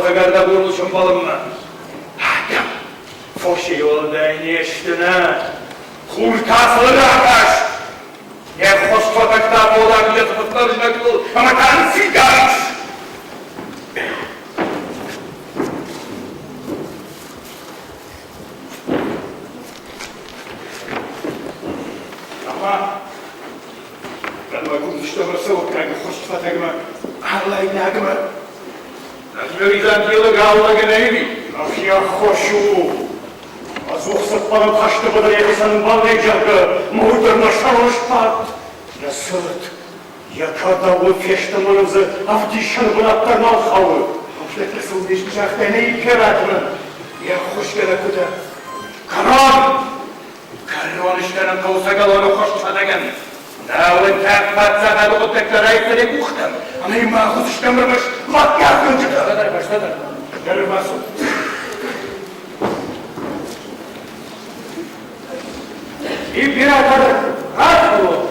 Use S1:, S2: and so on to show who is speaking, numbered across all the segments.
S1: Хуымӕтӕг ӕрдӕбоныл сӕмбӕлынмӕ. Адӕм фосӕй уӕлдай не сты, нӕ? Хур та сыл ракаст. Йӕ хосфӕтӕгтӕ бодаг йӕ фыддӕр знӕгтыл ӕмӕ та ныццигӕрц. Ӕмӕ кӕд куывдыстӕм ӕрцӕуӕггаг хосфӕтӕгмӕ, алайнагмӕ. Византиялаг аллагӕн ӕви?
S2: Ах, йӕ аххос у! Ӕдзух цыппӕрӕм хӕсты быдыр йӕхицӕн ӕмбал нӕй, зӕгъгӕ, мӕ уый дӕр мӕ сӕрыл сбадт. Йӕ цырт, йӕ кадауыл фестӕм мӕнӕн дзы ӕвдисӕны бынат дӕр нал хауы.
S1: Афтӕ сыл не загътай нӕ императорӕн, йе ххуысгӕнӕг куы дӕ. Кӕрон! Кӕрон скӕнын хъӕуы цӕгӕлоны хуыстфӕдӕгӕн. Науӕд та паддзахады хъуыддӕгтӕ райсдзӕн йӕ къухтӕм, ӕмӕ йын мах уыдзыстӕм ӕрмӕст лӕггадгӕнджытӕ. Фӕстӕдӕр, фӕстӕдӕр. Дӕр ӕрбацу. Император рацу!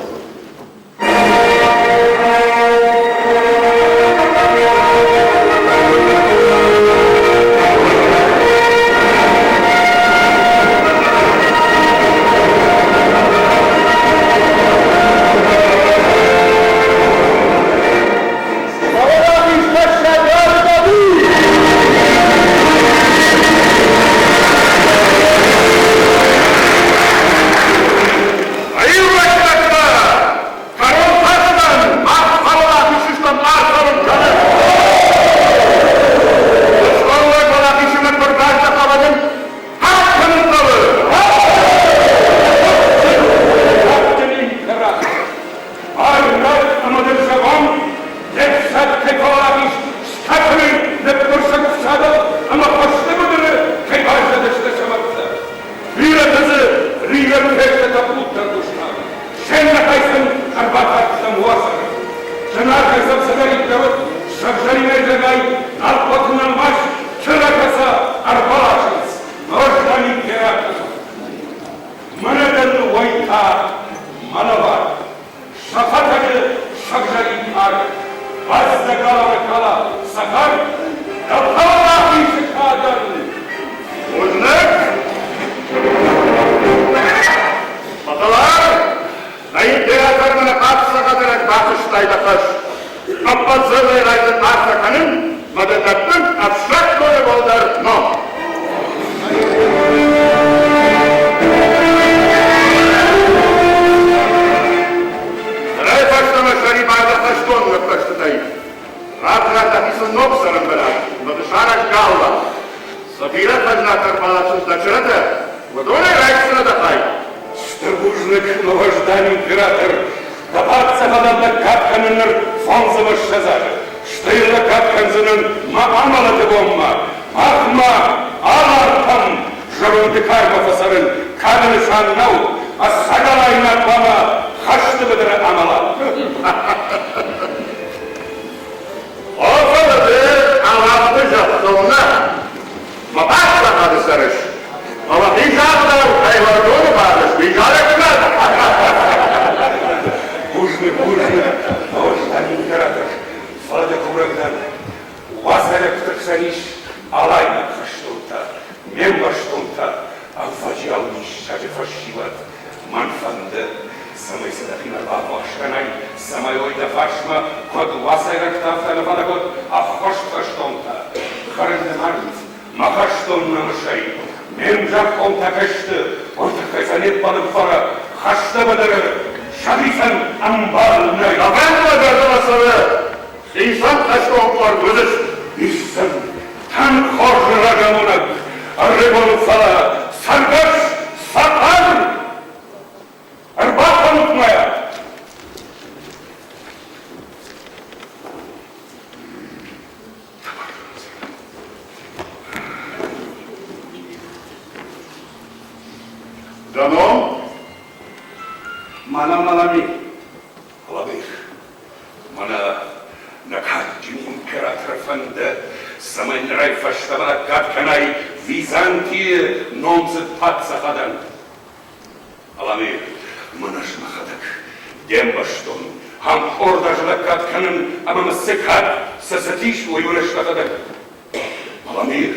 S1: Аламир,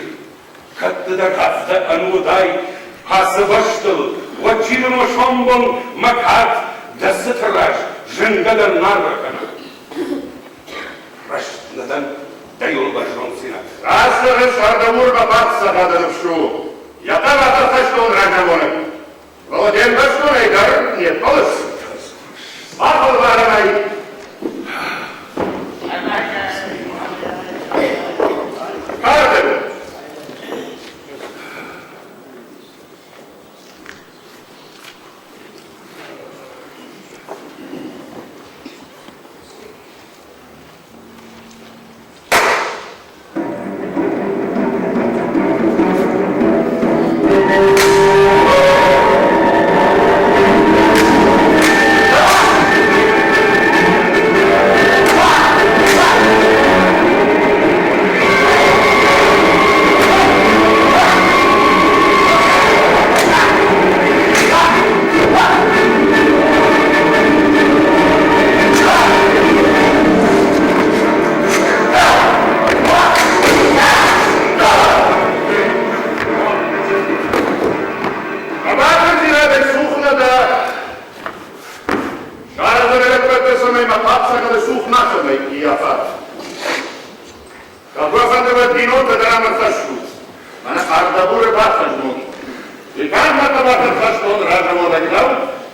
S1: кӕд ды дӕр афтӕ ӕнудай ацы бӕстыл, уӕд чи дын сомбон мӕ кад дӕ цыты раз зынгӕ дӕр нал ракӕна. Раст нӕ дӕн дӕ иуылбӕрзонддзинад.
S3: Раздӕры сӕрдӕмурмӕ паддзахады ныфс у, йӕ хъӕбатыр хӕстон разамонӕг. Фӕлӕ де мбӕстонӕй дӕр не ппӕлыс. Бафӕлварӕм ӕй. Кардӕг! Хъӕбатырдзинадӕй цух нӕ дӕ. Саразӕг лӕппӕтӕ цӕмӕй мӕ паддзахады цух мацӕмӕй ӕййафат. Кӕд уӕ фӕнды, уӕд бинонтӕ дӕр ам ӕрхӕссут. Мӕнӕ Ардагъуры бафӕзмут. Икар мӕ хъӕбатыр хӕстон разамонӕг нӕу,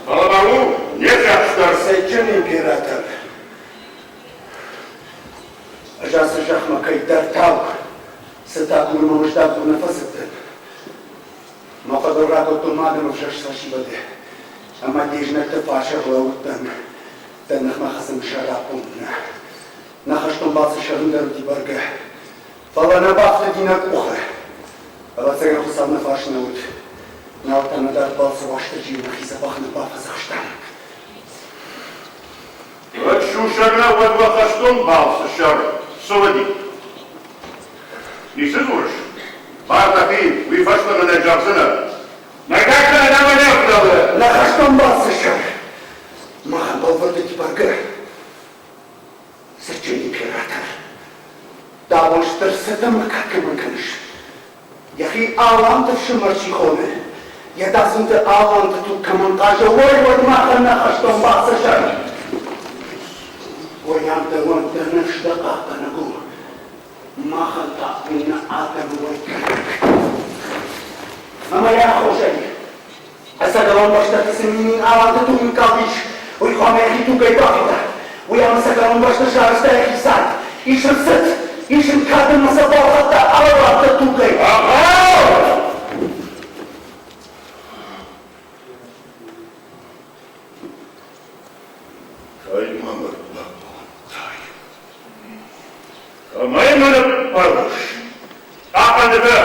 S3: фӕлӕ ма у не сиахс дӕр.
S4: Цӕджын император, ӕз ацы зӕхмӕ кӕйдӕртау цыт агурынмӕ мыздагур нӕ фӕцыдтӕн. Мӕ фӕдыл ракодтон мӕ адӕмы ӕвзӕрст фӕсивӕды, ӕмӕ де знӕгты фарс ӕрлӕууыдтӕн дӕ ныхмӕ хӕцыны сӕраппонд. Нӕ, нӕ хӕстон балцы сӕрын дӕр уыди бӕргӕ, фӕлӕ нӕ бафтыди нӕ къухы. Ӕвӕццӕгӕн Хуыцау нӕ фарс нӕ уыд. Нал та нӕ дард балцы Уастырджийы нӕхи дзӕбӕх нӕ бафӕдзӕхстам.
S3: Уӕд сусӕг нӕ уӕд уӕ хӕстон балцы сӕр цы уыди? Ницы дзурыс? Бар дӕхи, уый фӕстӕ мын ӕй зӕгъдзынӕ. Ныртӕккӕ нӕ не вдӕлы.
S4: Нӕ хӕстон балцы сӕр махӕн бӕлвырд уыди бӕргӕ. Цытджын император, дӕ бон стыр цыт ӕмӕ кад кӕмӕн кӕныс, йӕхи аланты фсымӕр чи хоны, йӕ дадзинты аланты туг кӕмӕн хъазы, уый уӕд махӕн нӕ хӕстон балцы сӕр. Ой, ам дӕуӕн дӕ ныфс дӕ хъахъхъӕнӕг у, махӕн та у нӕ адӕмы уӕйгӕнӕг. Ӕмӕ йӕ аххосӕй ӕцӕгӕлон бӕстӕты цы мин аланты туг ныккалдис, уый хъуамӕ йӕхи тугӕй бафида. Уый ам ӕцӕгӕлон бӕсты сарӕзта йӕхи цард. Ис ын цыт, ис ын кад ӕмӕ сӕ балхӕдта аланты тугӕй.
S3: Кӕй ма ӕрбакодтай? Кӕмӕй мӕ ныппарыс? Хъахъхъӕнджытӕ,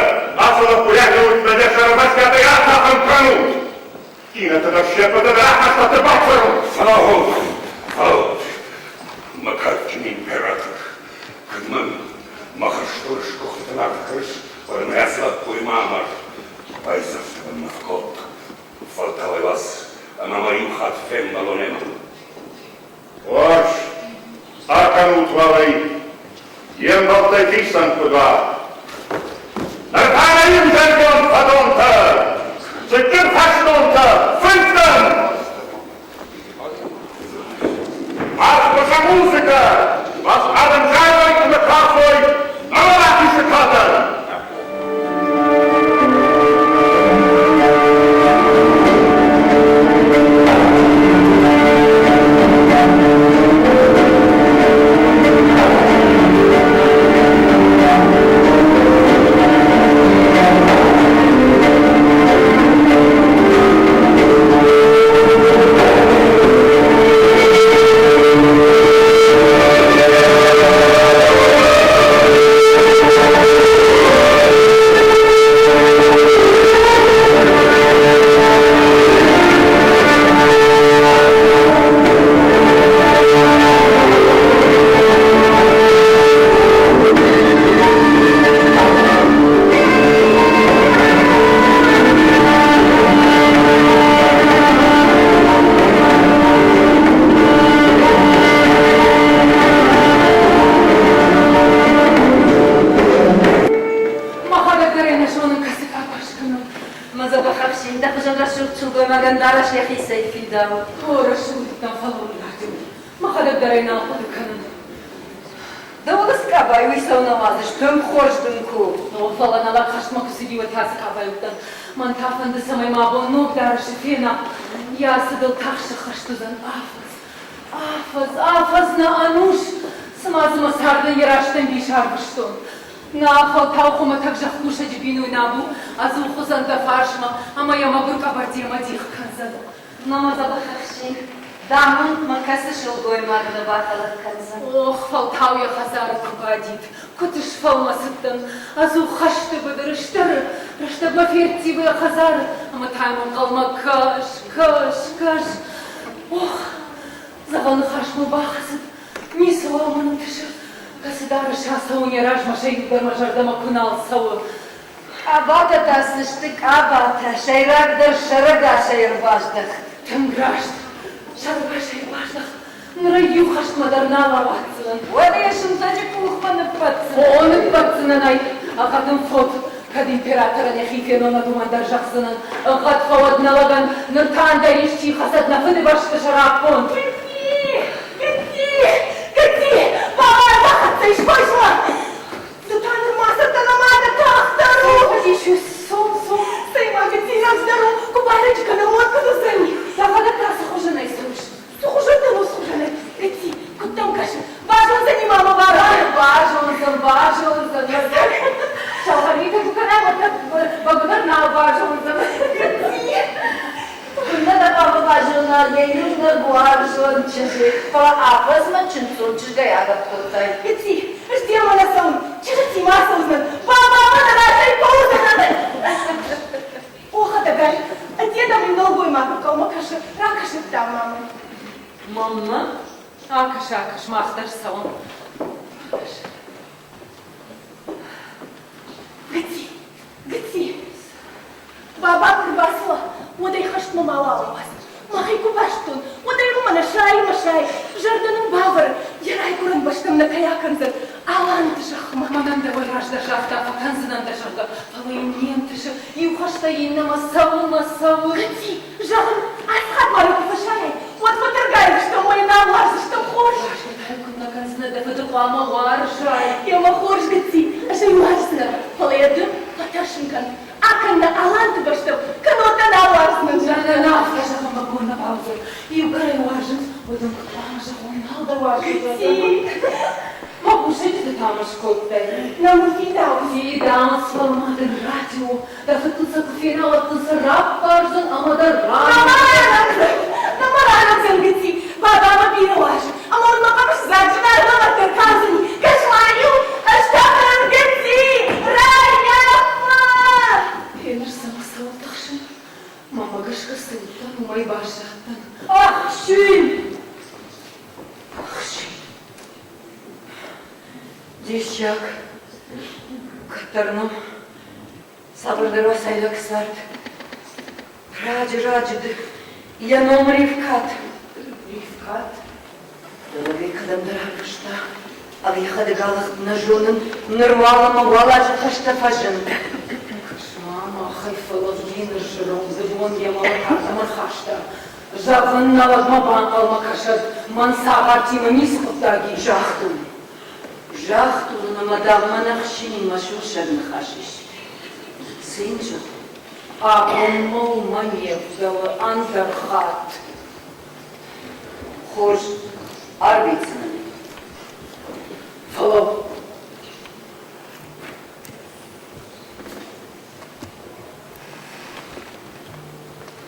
S3: ацы лӕппуйӕ мӕ дӕ сӕрмӕстӕй атӕхын кӕнут! Иннӕтӕ дӕр се ппӕты дӕр ахӕстӕтты бацӕрут!
S1: Фӕлӕуут, фӕлӕуут, мӕ кадджын император, кӕд мын мӕ хӕстон сгуыхтытӕ аргъ кӕныс, уӕд мӕ ацы лӕппуйы ма амар, байзӕфты мын мӕ фӕкодта. Фӕлтау ӕй уадз, ӕмӕ ма иу хатт фембӕлон эмӕ.
S3: Хорз, акӕнут уал ӕй, йе мбӕлттӕй хицӕн куыд уа. Ныр та нӕ иузӕрдион фӕдонтӕ, цытджын хӕстонтӕ, фынтӕн! Мах хъуса музыкӕ, мах адӕм зарой ӕмӕ кафой нӕ уӕлахизы кадӕн!
S5: рӕсугъд сылгоймагӕн дарӕс йӕхицӕй фидауы.
S6: О, рӕсугъд дӕм фӕллойнаг у. Мӕхӕдӕг дӕр ӕй нал хъуыды кӕнын.
S5: Дӕ уылыс къабайы уый цӕуылнӕ уадзыс, тынг хорз дын куы у.
S6: О, фӕлӕ нӕ лӕг хӕстмӕ куы цыди, уӕд та цы къабайы уыдтӕн. Мӕн та фӕнды, цӕмӕй мӕ абон ног дарӕсы фена. Йӕ ацыдыл тагъд сӕххӕст уыдзӕн афӕдз. Афӕдз, афӕдз нӕ ӕнус! Цыма дзы мӕ цардӕн йӕ рӕстӕмбис арвыстон. Нӕ, фӕлтау хуымӕтӕг зӕхкусӕджы бинойнаг у, ӕдзух уыдзӕн дӕ фарсмӕ ӕмӕ йӕ мӕгуыр къӕбӕр демӕ дих кӕндзӕн.
S5: Мама дзӕбӕх ӕхсин, дам-мӕ кӕцы сылгоймаг нӕ бахӕлӕг кӕндзӕн?
S6: Ох, фӕлтау йӕ хӕдзары куы бадид, куыд сфӕлмӕцыдтӕн. Ӕдзух хӕсты быдыры стӕры, рӕстӕгмӕ ферттивы йӕ хӕдзары ӕмӕ та йӕм ӕнхъӕлмӕ кӕс, кӕс, кӕс. Ох, дзӕгъӕл ныхас мыл бахӕцыд, ницыуал мын ӕнтысы. Кӕцыдӕры ацӕуын йӕ размӕ сӕ иу дӕр мӕ зӕрдӕмӕ куы нал цӕуы.
S5: Къабатӕ та цы сты, къабатӕ, сӕйрагдӕр сӕрӕгасӕй ӕрбаздӕхт.
S6: Тынг раст, сӕрӕгасӕй ӕрбаздӕхт. Ныр ӕй иу хӕстмӕ дӕр нал ауадздзынӕн.
S5: Уӕдӕ йӕ сынтӕджы къухмӕ ныппӕтдзынӕн.
S6: О, ныппӕтдзынӕн ӕй, ӕгъгъӕд ын фод. Кӕд императорӕн йӕхи фенон, ӕд уымӕн дӕр зӕгъдзынӕн. Ӕгъгъӕд фӕуӕд нӕ лӕгӕн, ныр та ӕндӕр исчи хӕцӕд нӕ фыдыбӕсты сӕраппонд.
S7: Гыцци! Гыцци! Гыцци! Баба ӕрбахӕццӕ ис, фӕзмӕ! Ды та нырма цӕттӕ нӕма дӕ, тагъддӕр у!
S6: Фӕдис цом, цом.
S7: Цӕй-ма, гыцци, рӕвдздӕр у, куы байрӕджы кӕнӕм, уӕд куыд уыдзӕни?
S6: Дӕхӕдӕг та цы хуызӕнӕй цӕуыс?
S7: Цы хуызӕн дӕн, уыцы хуызӕнӕй? Гыцци, куыд дӕм кӕсы? Базондзӕни ма мӕ бара?
S6: Базондзӕн, базондзӕн. Саухӕрмитӕ куы кӕнай, уӕд бӕгуыдӕр нал базондзӕн.
S7: Гыцци!
S5: Куыннӕ дӕ хъуамӕ базона йӕ иунӕг уарзон чызджы, фӕлӕ афӕдзмӕ чындздзон чызгӕй агӕпп кодтай.
S7: Гыцци, ӕз демӕ нӕ цӕуын, чызджытимӕ ацӕудзынӕн, баба мӕ дӕ разӕй фӕуыдзынӕн. О, хӕдӕгай, ӕдде дӕм иу нӕлгоймаг ӕнхъӕлмӕ кӕсы, ракӕсӕд дӕм мамӕ.
S6: Маммӕ? Акӕс, акӕс, мах дӕр цӕуӕм. Акӕс.
S7: Гыцци, гыцци, Баба куы рбацӕуа, уӕд ӕй хӕстмӕ мауал ауадз. Мӕхи куы базыдтон, уӕд ӕй уымӕн сайы мӕ сайы, зӕрдӕ нын бавӕры, йӕ райгуырӕн бӕстӕм нӕ кӕй акӕндзӕн, Аланты зӕхмӕ.
S6: Мӕнӕн дӕуӕй раздӕр загъта, фӕкӕндзынӕн дӕ, зӕгъгӕ, фӕлӕ йын не нтысы, иу хӕстӕй иннӕмӕ цӕуы мӕ цӕуы.
S7: Гыцци, зӕгъын, ацы хатт ма нӕ куы фӕсайай, уӕд фӕтӕргай стӕм, уӕ нал уарздзыстӕм хорз.
S6: Размӕ куыд нӕ кӕндзынӕ, дӕ фыды хъуамӕ уарзай.
S7: Ӕмӕ хорз, Гыцци, ӕз ӕй уарздзынӕн, фӕлӕ йӕ ды фӕтӕрсын кӕн. Акӕн нӕ Аланты бӕстӕм, кӕннод дӕ нал уарздзынӕн.
S6: Нӕ, нӕ, нӕ, афтӕ зӕгъын мӕ бон нӕ бауыдзӕн. Иугӕр ӕй уарзынц, уӕд ын куыд хъуамӕ зӕгъон, нал дӕ уарзын.
S7: Гыцци!
S6: Мӕ хъусӕджыты та мӕ скодтай.
S7: Нӕ мын фидауц.
S6: Фидауц, фӕлӕ ма дын радио. Дӕ фыд дын сӕ куы фена, уӕд дын сӕ раппардзӕн ӕмӕ дӕ
S7: ралидздзӕн. Нӕ мӕ ралидздзӕн, Гыцци. Баба мӕ бирӕ уарзы. Ӕмӕ уын мӕ хъӕбыс дзаджджынаг лӕвӕрттӕ ркалдзӕни. Кӕс-ма-иу, ӕз та мӕн Гыцци! Раййаф мӕ!
S6: Гъеныр цӕмӕ цӕуыл тыхсын? Мамӕ гӕсгӕ цы уыдтӕн, уымӕй баззадтӕн. Ӕхсин!
S5: Ӕхсин! Диссаг, кӕддӕр ном цавӕрдӕр уацайлаг цард. Раджы-раджы ды йӕ ном Ревкат.
S6: Ревкат?
S5: Дӕлӕгӕй кӕдӕмдӕр арвыста, ӕви йӕхӕдӕг алыгъд нӕ зонын, ныр уал ӕмӕ уал азы фӕстӕ фӕзынд.
S6: Кӕс-ма, махӕй фӕлыгъди ныр зӕронд бон йӕ мӕлӕт ардӕм ӕрхаста. Зӕгъын, нӕ лӕгмӕ банхъӕлмӕ кӕсӕд, мӕн цагъартимӕ ницы хъуыддаг ис.
S5: Загътон, загътон ын ӕмӕ дам мӕн ӕхсинимӕ сусӕг ныхас ис. Цы йын зӕгъон?
S6: Абон мыл мӕ не вдӕлы ӕндӕр хатт.
S5: Хорз, арвитдзынӕн.
S6: Фӕлӕ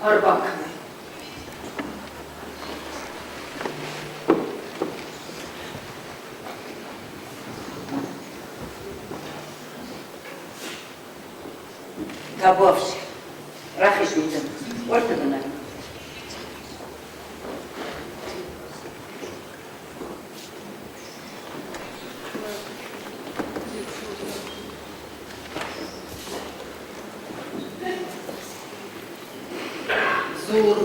S6: ӕрбакӕнай.
S5: Табуафси, рахиз мидӕмӕ, уӕртӕ бынӕй.
S6: Дзур,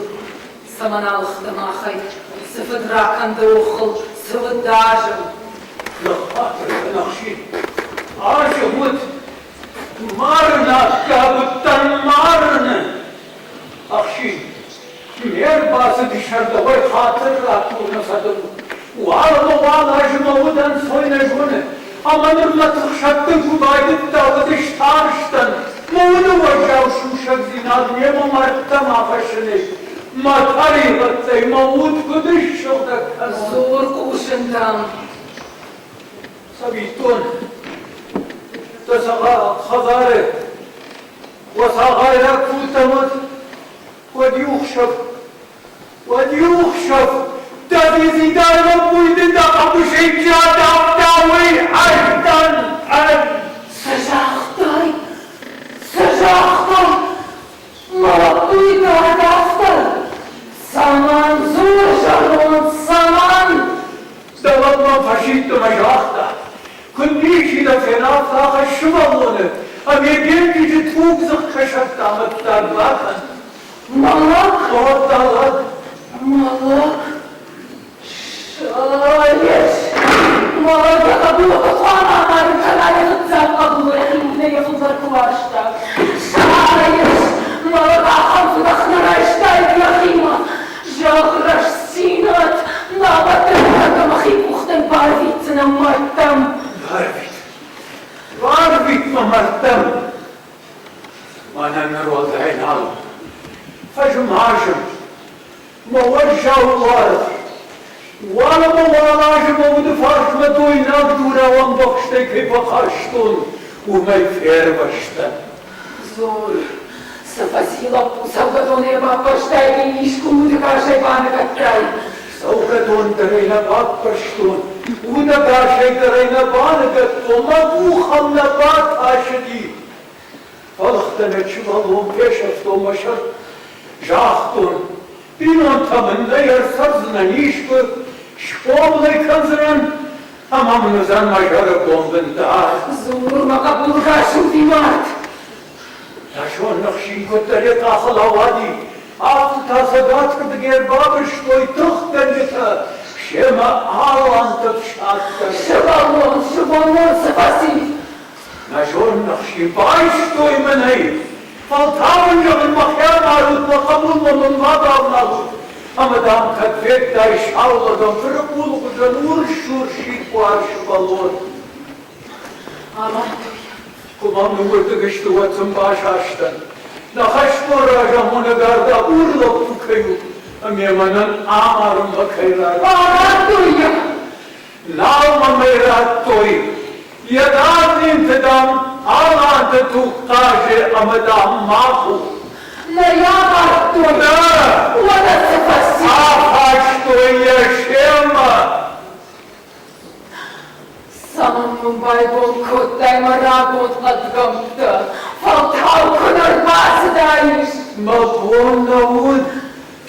S6: цӕмӕн алыгъдтӕ махӕй, цы фыдракӕнды охыл, цы уыд дӕ азым?
S1: Ныххатыр кӕн, ӕхсин, азым уыд, марыны аккаг уыдтӕн, марыны! Ӕхсин, ме рбацыды сӕр дӕуӕй хатыр ракурыны фӕдыл. Уал ӕмӕ уал азы мӕ уд ӕнцой нӕ зоны, ӕмӕ ныр мӕ тых сӕттын куы байдыдта, уӕд старстӕн, мӕ уды уӕззау сусӕгдзинад мемӕ мӕрдтӕм ахӕссынӕй, мӕ тӕригъӕдтӕй мӕ уд куыд ссыгъдӕг кӕнон.
S6: Дзур, хъусын дӕм.
S1: Цӕвиттон, дӕ хӕдзары уӕ цагъайраг куы уыд, уӕд иу хсӕв, уӕд иу хсӕв дӕ дзидзидай лӕппуйы дын дӕ хъӕбысӕй чи адавта, уый ӕз дӕн, ӕз!
S6: Цы загътай? Цы загътай? Мӕ лӕппуйы дӕ адавтай? Цӕмӕн дзуры зӕронд, цӕмӕн?
S1: Дӕ лӕгмӕ фӕсидт ӕмӕ загъта, куыд ничи дӕ фена, ахӕсс сывӕллоны ӕмӕ денджызы тугдзых кӕсӕгты амӕттаг бакӕн.
S6: Мӕ лӕг?
S1: О, дӕ лӕг.
S6: Мӕ лӕг? Сайыс! Мӕ лӕг йӕ хъӕбулы куы хъуамӕ амарын кӕна, йӕ фыццаг хъӕбулы йӕхи удӕй йӕ фылдӕр куы уарзта. Сайыс! Мӕ лӕг ахӕм фыдӕх нӕ райстаид йӕхимӕ. Зӕгъ рӕстдзинад, науӕд дӕ ныртӕккӕ мӕхи къухтӕй барвитдзынӕн мӕрдтӕм.
S1: Барвит, барвит мӕ мӕрдтӕм. Мӕнӕн ныр уӕлдай нал у. Фӕзым-азым, мӕ уӕззау уарз. Уӕлӕмӕ уал азы мӕ уды фарсмӕ дойнаг дурау ӕмбӕхстӕй кӕй фӕхастон, уымӕй фервӕзтӕн.
S6: Дзур, цы фӕци лӕппу, цӕугӕдонӕй баппӕрстай ӕви искуы удӕгасӕй баныгӕдтай?
S1: Цӕугӕдон дӕр ӕй нӕ баппӕрстон, удӕгасӕй дӕр ӕй нӕ баныгӕдтон, мӕ къух ӕм нӕ батасыди. Фӕлыгътӕ нӕ сывӕллон фесӕфтон мӕ сӕр. Загътон, бинонтӕ мын нӕй ӕрцӕрдзынӕн искуы, схъомыл ӕй кӕндзынӕн, ӕмӕ мын уыдзӕн мӕ зӕры бындар.
S6: Дзур, мӕ хъӕбул, рӕсугъди мард!
S1: Дӕсон ӕхсин куыддӕр йӕ къахыл ауади, афтӕ та цӕгатырдыгӕй ӕрбабырстой тыхгӕнджытӕ, семӕ аланты фсад дӕр.
S6: Сывӕллон, сывӕллон цы фӕци?
S1: Нӕ зонын, ӕхсин, байстой мын ӕй. Фӕлтау ын зӕгъын, мӕхи амарут, мӕ хъӕбулмӕ мын ма бавналут. Ӕмӕ, дам, кӕд федтай сау лӕгӕн фырыхъулы хуызӕн урс-урсид буар сывӕллон.
S6: Амардтой.
S1: Куы мӕм ныууырдыг сты, уӕд сын басастӕн. Нӕ хӕстон разамонӕг Ардагъур лӕппу кӕй у, ӕмӕ мӕнӕн амарынмӕ кӕй радтой.
S6: Амардтой йӕ!
S1: Нал мӕм ӕй радтой. Йӕ дадзинты, дам, аланты туг хъазы ӕмӕ, дам, мах у.
S6: Нӕ йӕ амардтой?
S1: Нӕ!
S6: Уӕдӕ цы фӕци?
S1: Ахастой йӕ семӕ.
S6: Цӕмӕн мын байгом кодтай мӕ рагон хъӕдгӕмттӕ? Фӕлтау куы нӕ рбацыдаис!
S1: Мӕ бон нӕ уыд,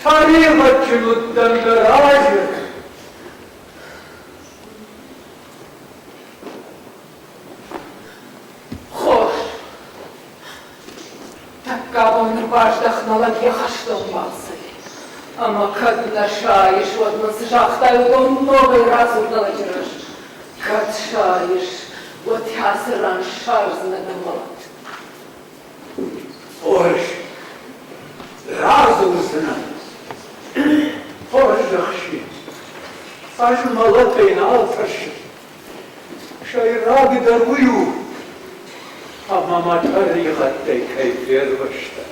S1: тӕригъӕдджын уыдтӕн дӕ разы.
S6: Хорз. Тӕккӕ бон ӕрбаздӕх нӕ лӕг йӕ хӕстон балцӕй. Ӕмӕ кӕд нӕ сайыс, уӕд мын цы загътай, уыдон ногӕй радзур нӕ лӕджы раз. Кӕд сайыс, уӕд ацы ран ссардзынӕ дӕ мӕлӕт.
S1: Хорз, радзурдзынӕн. Хорз ӕхсин, ӕз мӕлӕтӕй нал тӕрсын. Сӕйрагдӕр уый у, ӕмӕ мӕ тӕригъӕдтӕй кӕй фервӕзтӕн.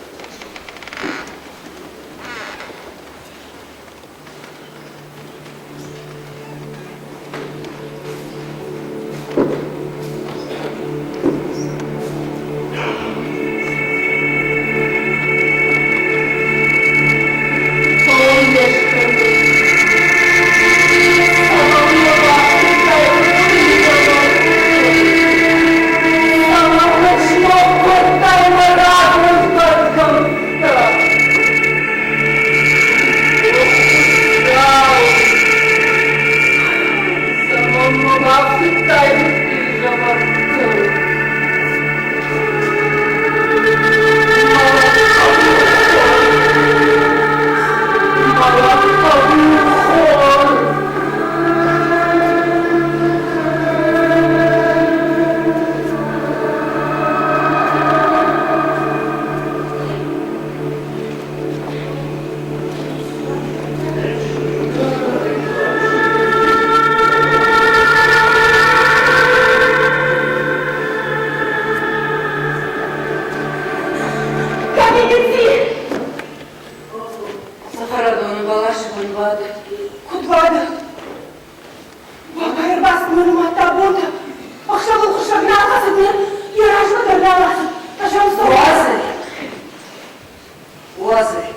S6: Цӕхӕрадоны бӕласы бын бады.
S7: Куыд бады? Баба ӕрбацыд мӕ нымадта бонтӕ. Ӕхсӕвыл хуыссӕг нал хӕцыд ныр, йӕ размӕ дӕр нал ацыд. Ӕз ӕм цӕуын.
S6: Уадз ӕй! Уадз ӕй!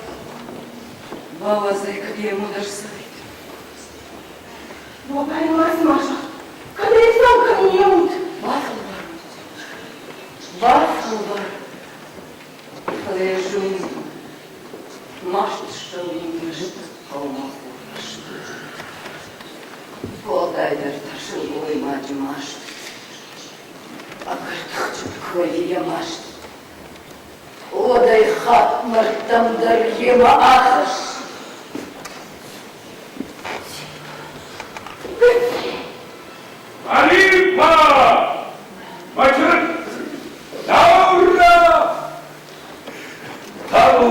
S6: Бауадз ӕй, кӕд йе муд ӕрцӕуид.
S7: Бабайӕн мацы ма зӕгъ, кӕд ӕй цӕуын кӕнын йе муд.
S6: Бафӕлвар. Бафӕлвар. Фӕлӕ йӕ зонын, маст ссӕуын исты хъӕумӕ хорз. Уӕлдайдӕр та сылгоймаджы маст. Ӕгӕр тыхджын куы вӕййы йӕ маст, уӕд ӕй хатт мӕрдтӕм дӕр йемӕ ахӕсс.
S1: Алипа! Мӕ чызг! Даура! Табу!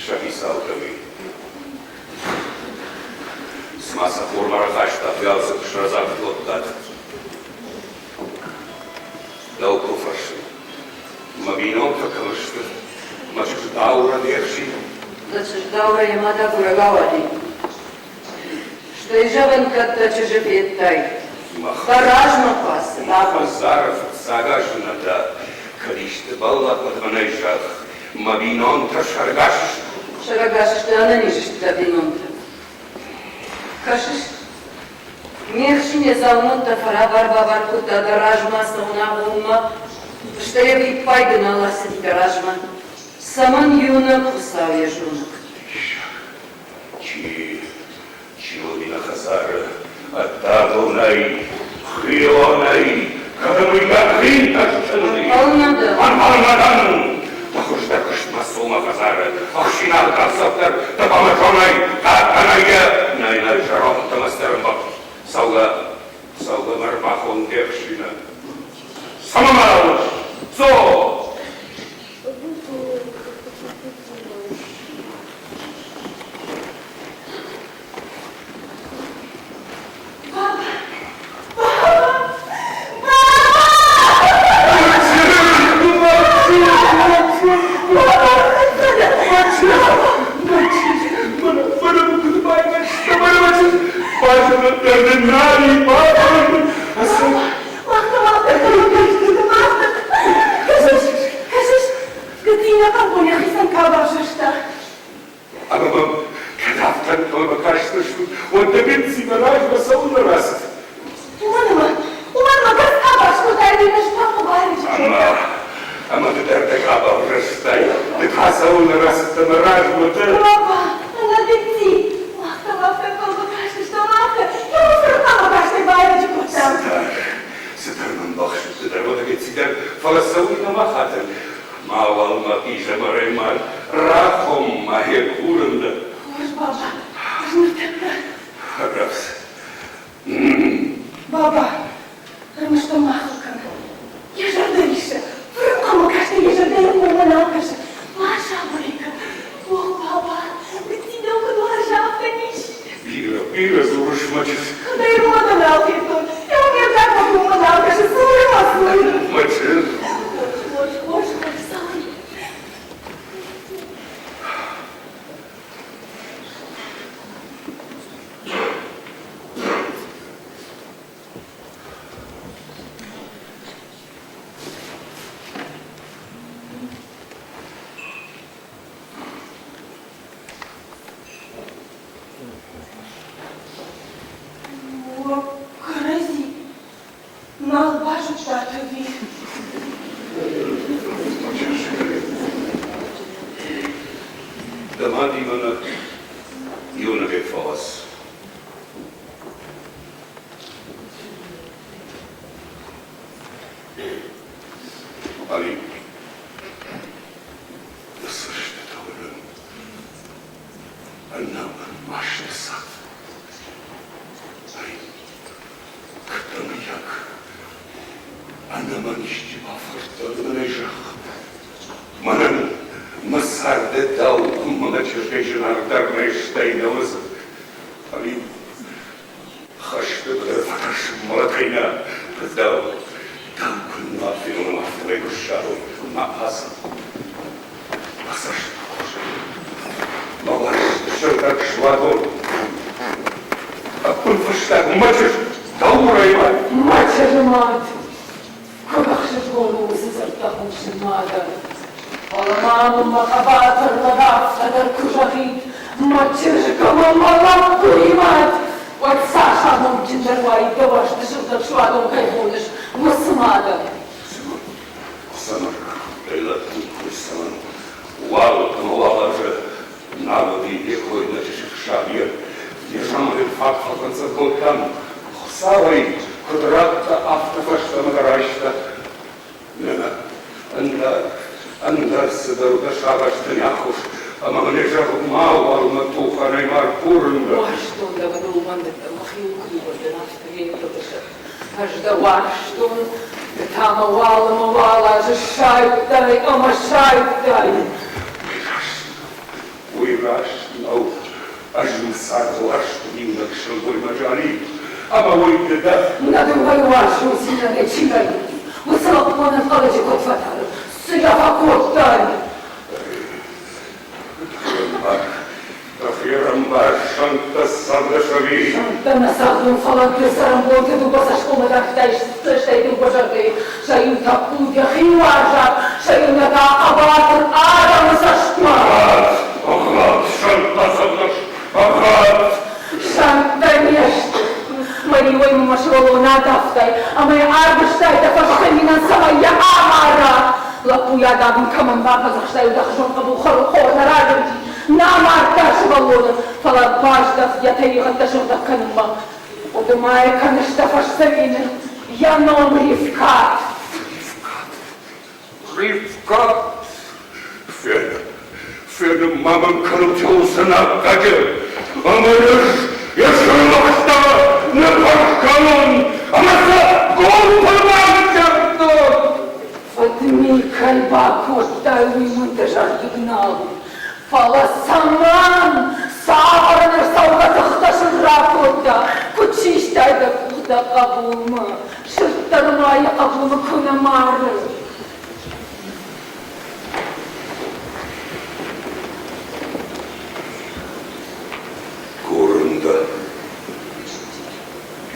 S1: Сӕ хицау кӕм и? Цыма сӕ хурмӕ рахаста, уӕлдзӕг срӕдзагъд кодтат. Дӕу куы фӕрсын, мӕ бинонтӕ кӕм сты, мӕ чызг Дауырӕ де фсин?
S6: Дӕ чызг Дауырӕ йӕ мад агурӕг ауади. Стӕй зӕгъын, кӕд дӕ чызджы федтай. Дӕ размӕ куы ацыд.
S1: Мӕ хӕдзары фыццаг аз нӕ дӕ, кӕд исты бӕллӕх уӕд мӕнӕй зӕгъ, мӕ бинонтӕ сӕргас сты.
S6: Сӕрӕгас сты, ӕнӕниз сты дӕ бинонтӕ. Кӕсыс, ме хсин йӕ дзаумӕттӕ фӕрабар-бабар кодта дӕ размӕ цӕуын агъоммӕ, стӕй ӕвиппайды нал ацыди дӕ размӕ. Цӕмӕн иунӕг Хуыцау йӕ зонӕг.
S1: Чи, чи уыди нӕ хӕдзары, ӕддагонӕй, хионӕй, кӕдӕм уый хинтӕ скӕнын.
S6: Ӕнхъӕл нӕ дӕ.
S1: Ӕнхъӕл нӕ дӕн. Дӕ хуыздӕр куыстмӕ цу мӕ хӕдзары, ӕхсинаг ӕхсӕвдӕр дӕ хъуамӕ зонай, хъахъхъӕнай йӕ. Нӕй, нӕй, зӕрондтӕ мӕ цӕрынбӕх. Цӕугӕ, цӕугӕ мӕ ӕрбахон де хсинӕ. Цӕмӕ ма лӕууыс? Цо!
S7: Баба! Баба! Баба! Кӕсыс, гыцци нӕ хъӕбул йӕхицӕн кӕд ӕвзӕрста.
S1: Ӕмӕ мӕм кӕд афтӕ ӕнхъӕлмӕ кастыстут, уӕд дӕ гыццимӕ размӕ цӕуылнӕ рацыд?
S7: Уымӕн ӕмӕ, уымӕн ӕмӕ гӕсгӕ баскодтай де нӕзбӕхъы байрӕджы
S1: Ӕмӕ, ӕмӕ ды дӕр дӕ къаба ӕвзӕрстай, ды та цӕуылнӕ рацыдтӕ мӕ размӕ ды?
S7: Баба, ӕнӕ гыцци, мах дӕм афтӕ ӕнхъӕлмӕ кастыстӕм, афтӕ, иу фырхъӕлмӕ кастӕй байрӕджы кодтам.
S1: Цыдӕр, цыдӕр мын бахсыд, цыдӕр уӕдӕ гыцци дӕр, фӕлӕ цӕуылнӕ ма хатын? Мауал мӕ хъизӕмарӕй мар, рахон ма йӕ курын дӕ.
S7: Хорз, баба, ӕз ныртӕккӕ.
S1: Рӕвдз.
S7: Баба, ӕрмӕст ӕм ма хыл кӕн. Йӕ зӕрдӕ риссы. Фырынхъӕлмӕ кастӕй йӕ зӕрдӕ йӕ коммӕ нал кӕсы. Ма сабыр ӕй кӕн. Ох, баба, гыцци дӕу куыд уарза, афтӕ ничи.
S1: Бирӕ, бирӕ дзурыс, мӕ чызг.
S7: Кӕдӕй родӕ нал федтон. Иу ме взаг мӕ коммӕ нал кӕсы. Дзуры ма дзуры.
S1: Мӕ чызг.
S7: Хорз, хорз, хорз, хорз, цӕуын. О, кӕрӕдзи нал базыдтат ӕви?
S1: Дӕ мадимӕ нӕ иунӕгӕй фӕуадз. Али, дӕ цӕстытӕ уынын ӕнӕмӕн масты цӕф. Ай, кӕд мыййаг ӕнӕмӕн исчи бафхӕрдта мӕнӕй зӕхх. Мӕнӕн мӕ царды Дӕу мӕ чызгӕй зынаргъдӕр мӕ стӕй нӕ уыдзӕн. Ӕви хӕсты быдыры фӕтӕрсын мӕлӕтӕй нӕ, дӕу, дӕу куыннӕ фенон, афтӕмӕй куы ссарон мӕ ацыд. Мӕ цӕст кусы. Мӕ уарзты сыгъдӕг суадон. Ӕппынфӕстаг мӕ чызг дӕу раймад.
S6: Мӕ чызджы мад! Куыд ӕхсызгон у уыцы дзырдтӕ хъусын мадӕн. Фӕлӕ ма мын мӕ хъӕбатыр лӕг афтӕ дӕр куы зӕгъид, мӕ чызг ӕмӕ мӕ лӕппуйы мад, уӕд цас амондджындӕр уаид дӕ уӕзты сыгъдӕг суадон кӕй хоныс, уыцы мадӕн.
S1: Цӕмӕн ракодтай лӕппу куы цӕмӕн? Уал ӕмӕ уал азы нал уыди йе ккой нӕ чысыл сабийӕн. Йӕ заманы фаг фӕхъынцъым кодтам. Хуыцауӕй куыд радта, афтӕ фӕстӕмӕ дӕр айста. Нӕ, ӕндӕр, ӕндӕр цыдӕр дӕ сагъӕсты не ххуыс, ӕмӕ мын ӕй зӕгъ, мауал мӕ тухӕнӕй ма ркурын.
S6: Уарзтон дӕ мӕ дыл ууӕндыдтӕн, мӕхиуыл куыд ууӕндын, афтӕ ме нхъылысы. Ӕз дӕ уарзтон, ды та мӕ уал ӕмӕ уал азы сайдтай ӕмӕ сайдтай.
S1: Уый раст нӕу, уый раст нӕу. Ӕз мын царды уарзтон иунӕг сылгоймаджы Али, ӕмӕ уый ды дӕ.
S6: Нӕ дыууӕйы уарзондзинадӕй чи райгуырди, уыцы лӕппу ӕнӕнхъӕлӕджы куыд фӕтары, цы йӕ фӕкодтай?
S1: Дӕхи ӕмбар, дӕхи ӕрӕмбар, сӕнттӕ цӕгъдыс ӕви?
S6: Сӕнттӕ нӕ цӕгъдын, фӕлӕ ды цӕрӕнбонты дыууӕ цӕсгомы дардтай стӕй дыууӕ зӕрдӕйы. Сӕ иу тӕппуд йӕхи уарзаг, сӕ иннӕ та хъӕбатыр адӕмы цӕстмӕ.
S1: Ӕгъгъӕд, ӕгъгъӕд, сӕнттӕ цӕгъдыс, ӕгъгъӕд!
S6: Сӕнттӕ не сты. Мӕ риуӕй мын мӕ сывӕллон адавтай ӕмӕ йӕ арвыстай дӕ фӕсхӕминӕн, цӕмӕй йӕ амара. Лӕппуйӕ давын кӕмӕн бафӕдзӕхстай, уыдӕхсон хъӕбул хор нӕ разынди, нӕ амардта сывӕллоны, фӕлӕ баздӕхт йӕ тӕригъӕдтӕ сыгъдӕг кӕнынмӕ. Хъуыды ма йӕ кӕныс дӕ фӕсдзӕуины, йӕ ном Рифкат.
S1: Рифкат, Рифкат, фен, фенын ма мын кӕнут уыцы наккаджы, ӕмӕ ӕз йӕ сылӕхстӕ ныппырх кӕнон ӕмӕ сӕ гуылфы бандзӕвдон.
S6: Фыдми кӕй бакодтай, уый мын дызӕрдыг нал у. Фӕлӕ цӕмӕн, цавӕр ӕнӕрцӕугӕ тыхтӕ сын ракодта, куыд систай дӕ къух дӕ хъӕбулмӕ, сырддӕр ма йӕ хъӕбулы куы нӕ мары.
S1: Курын дӕ,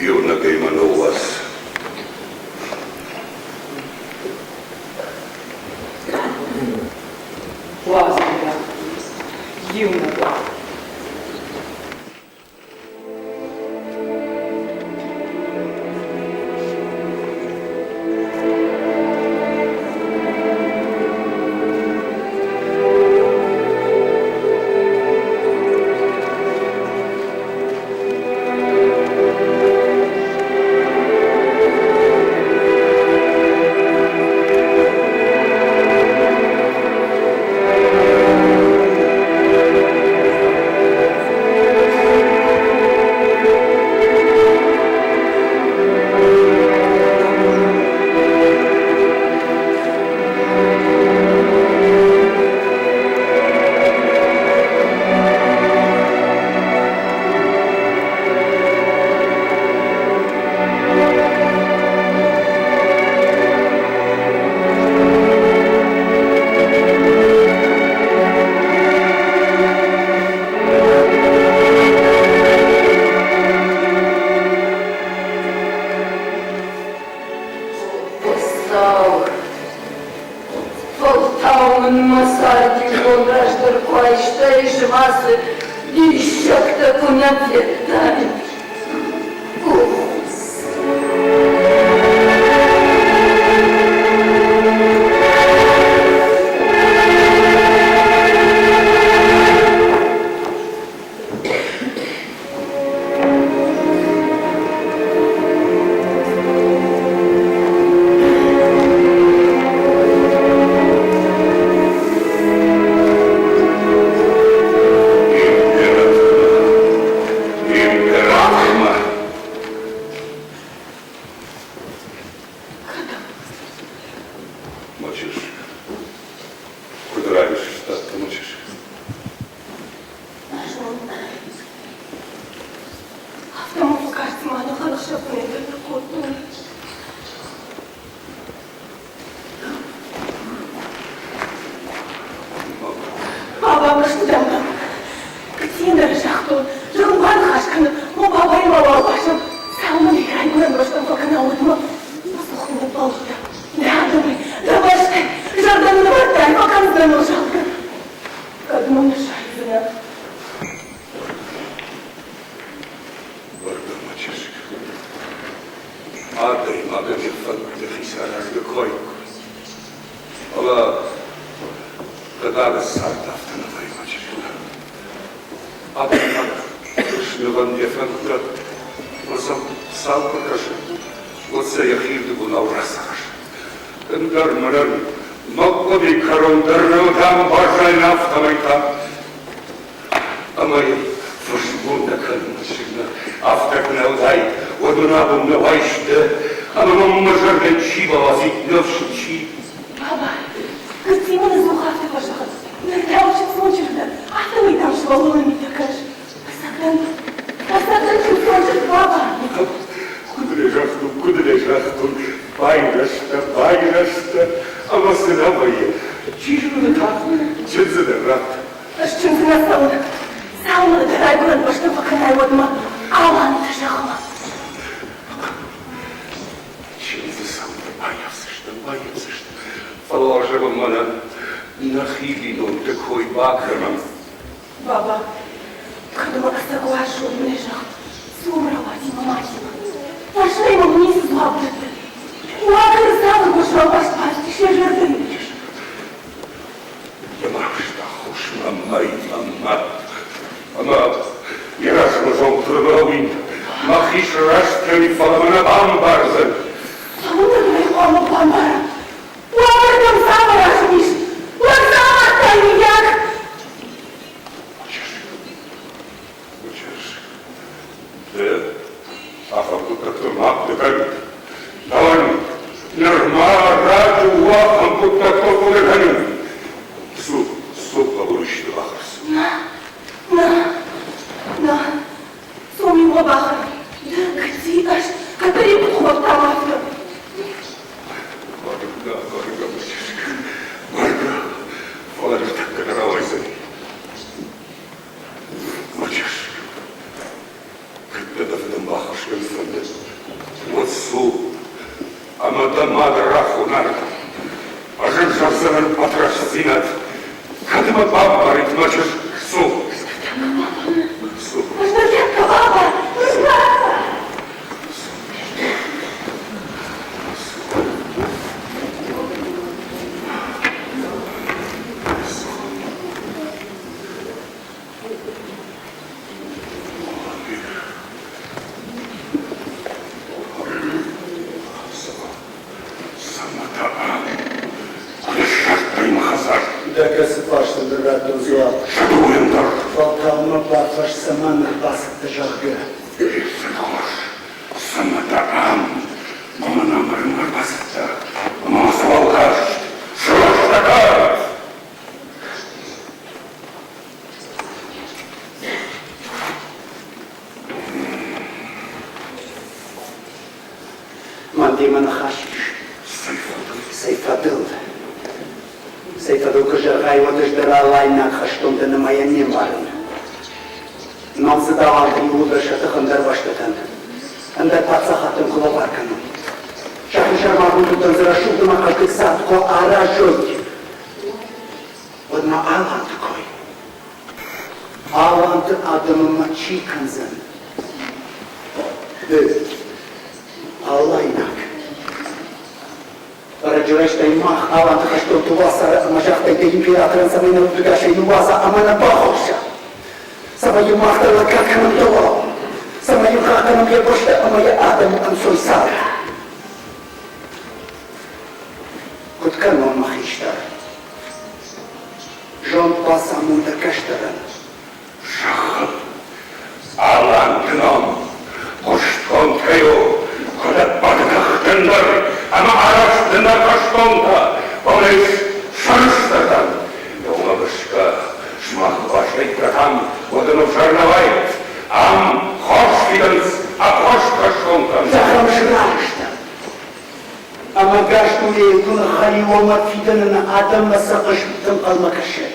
S1: иунӕгӕй мӕ ныууадз.
S6: Уадзын дӕ иунӕгӕй. Хуыцау, фӕлтау мын мӕ цард иу бон раздӕр куы айстай зымӕцы диссӕгтӕ куы нӕ федтай.
S1: Императормӕ, императормӕ! Афтӕ нӕ вӕййы мӕ чызг. Адӕймаг снывӕн йӕ фӕндтӕ, фӕлӕ сӕм Хуыцау куы кӕсы, уӕд сӕ йӕхирдыгонау рацарӕзы. Ӕндӕр мӕнӕн мӕ хъуыдыйы кӕрон дӕр нӕ уыд ам баззайын, афтӕмӕй та ӕмӕ йын фӕсмон нӕ кӕнын мӕ чызг нӕ, афтӕ куы нӕ уыдаид, уӕд мын абон нӕ уаис ды, ӕмӕ мӕм мӕ зӕрдӕ чи бауадзид, ныфс чи.
S7: Баба, гыцци мын ӕдзух афтӕ фӕзӕгъы, ныр дӕу чындздзон чызг дӕн, афтӕмӕй дӕм сывӕллоны митӕ кӕс. Ӕцӕгдӕн, ӕцӕгдӕн чындздзон чызг, баба.
S1: Куыд ын ӕй загътон, куыд ын ӕй загътон, байрӕзтӕ, байрӕзтӕ, ӕмӕ цы нӕ вӕййы. Чи зоны та чындзы дӕр ратт.
S7: Ӕз чындзы нӕ цӕуын, цалынмӕ дӕ райгуырӕн бӕстӕ фӕкӕнай, уӕдмӕ Аланты зӕхмӕ.
S1: Чындзы цӕугӕ баййафдзыстӕм, баййафдзыстӕм, фӕлӕ зӕгъын мӕнӕн нӕхи бинонты кой бакӕнӕм.
S7: Баба, кӕд мӕ ӕцӕг уарзон нӕ зӕгъ, цом рауади мӕ мадимӕ. Фӕрстӕй мӕм ницы дзуапп дӕтты. Уӕддӕр цавӕр уӕззау маст бацыдис йӕ зӕрдӕйы?
S1: Йӕ маст аххос мӕ мӕй мӕ мад ӕмӕ йӕ размӕ зонд рбауин, мӕхи сраст кӕнин, фӕлӕ мӕ нӕ бамбардзӕн.
S7: Цӕуылнӕ дын ӕй хъуамӕ бамбара? Уавӕртӕм цавӕр азым ис? Лӕг цавӕртӕ миййаг?
S1: Чызг, чызг, ды ахӕм хъуыддӕгтыл ма хъуыды кӕн. Дӕуӕн нырма раджы у ахӕм хъуыддӕгтыл хъуыды кӕнын. Цу, цу, хъӕбул исты бахӕсс.
S7: Нӕ, нӕ, нӕ, цом иумӕ бахӕр. Ды, гыцци, ӕз кӕддӕрид куыд хордтам, афтӕ.
S1: Бӕргӕ, бӕргӕ, мӕ чызг, бӕргӕ, фӕлӕ ныртӕккӕ нӕ рауайдзӕни. Мӕ чызг, кӕд дӕ дӕ фыдӕн баххуыс кӕнын фӕнды, уӕд цу ӕмӕ дӕ мады рахон ардӕм. Ӕз ын зӕгъдзынӕн ӕдрасдзинад, кӕд мӕ бамбарид мӕ чызг, цу. Цу.
S7: Ӕз ныртӕккӕ, баба, ныртӕккӕ!
S4: Дӕ кӕцы фарстӕн дын радтон дзуапп? Фӕлтау мӕ бафӕрс, цӕмӕн ӕрбацыдтӕ, зӕгъгӕ.
S1: Цӕмӕ ам, мӕнӕ мӕрмӕ ӕрбацыдтӕ, ӕмӕ ма цӕуыл каст, срӕстӕгӕй!
S4: Мӕн демӕ ныхас ис. Цӕй фӕдыл? Цӕй фӕдыл куы зӕгъай, уӕд ӕз дӕр алайнаг хӕстон дӕн ӕмӕ йӕ не мбарын. Номдзыд аланты иууылдӕр сӕ тых ӕндӕр бӕстӕтӕн, ӕндӕр паддзахадтӕн куы лӕвар кӕной. Сӕхи сӕрмагонд удтӕн дзы рӕсугъд ӕмӕ хъӕздыг цард куы аразой, уӕд ма аланты кой. Аланты адӕмы ма чи кӕндзӕн? Ды, алайнаг. Ӕрӕджы рӕстӕй мах аланты хӕстонты уацары ӕмӕ загътай дӕ императорӕн, цӕмӕй нӕ удӕгасӕй ныууадза ӕмӕ нӕ баххуырса. Цӕмӕй йын мах дӕр лӕггад кӕнӕм дӕуау, цӕмӕй йын хъахъхъӕнӕм йӕ бӕстӕ ӕмӕ йӕ адӕмы ӕнцой цард. Куыд кӕнон мӕ хистӕр? Зонд бацамон дӕ кӕстӕрӕн.
S1: Зӕгъын, аланты ном хъуыстгонд кӕй у, куыд ӕппӕты тыхджындӕр ӕмӕ арӕзтдӕр хӕстонтӕ, фӕлӕ ис сӕрыстыр дӕн. Уымӕ гӕсгӕ сымах куы баззаиккат уӕд ын ӕвзӕр нӕ уаид. Ам хорз фидынц ӕххуырст хӕстонтӕн.
S4: Зӕгъӕм, сырӕзтӕн. Ӕмӕ гас дунейыл куы ныххӕлиу ӕмӕ фидӕны нӕ адӕммӕ сӕ хъысмӕт ӕнхъӕлмӕ кӕсы.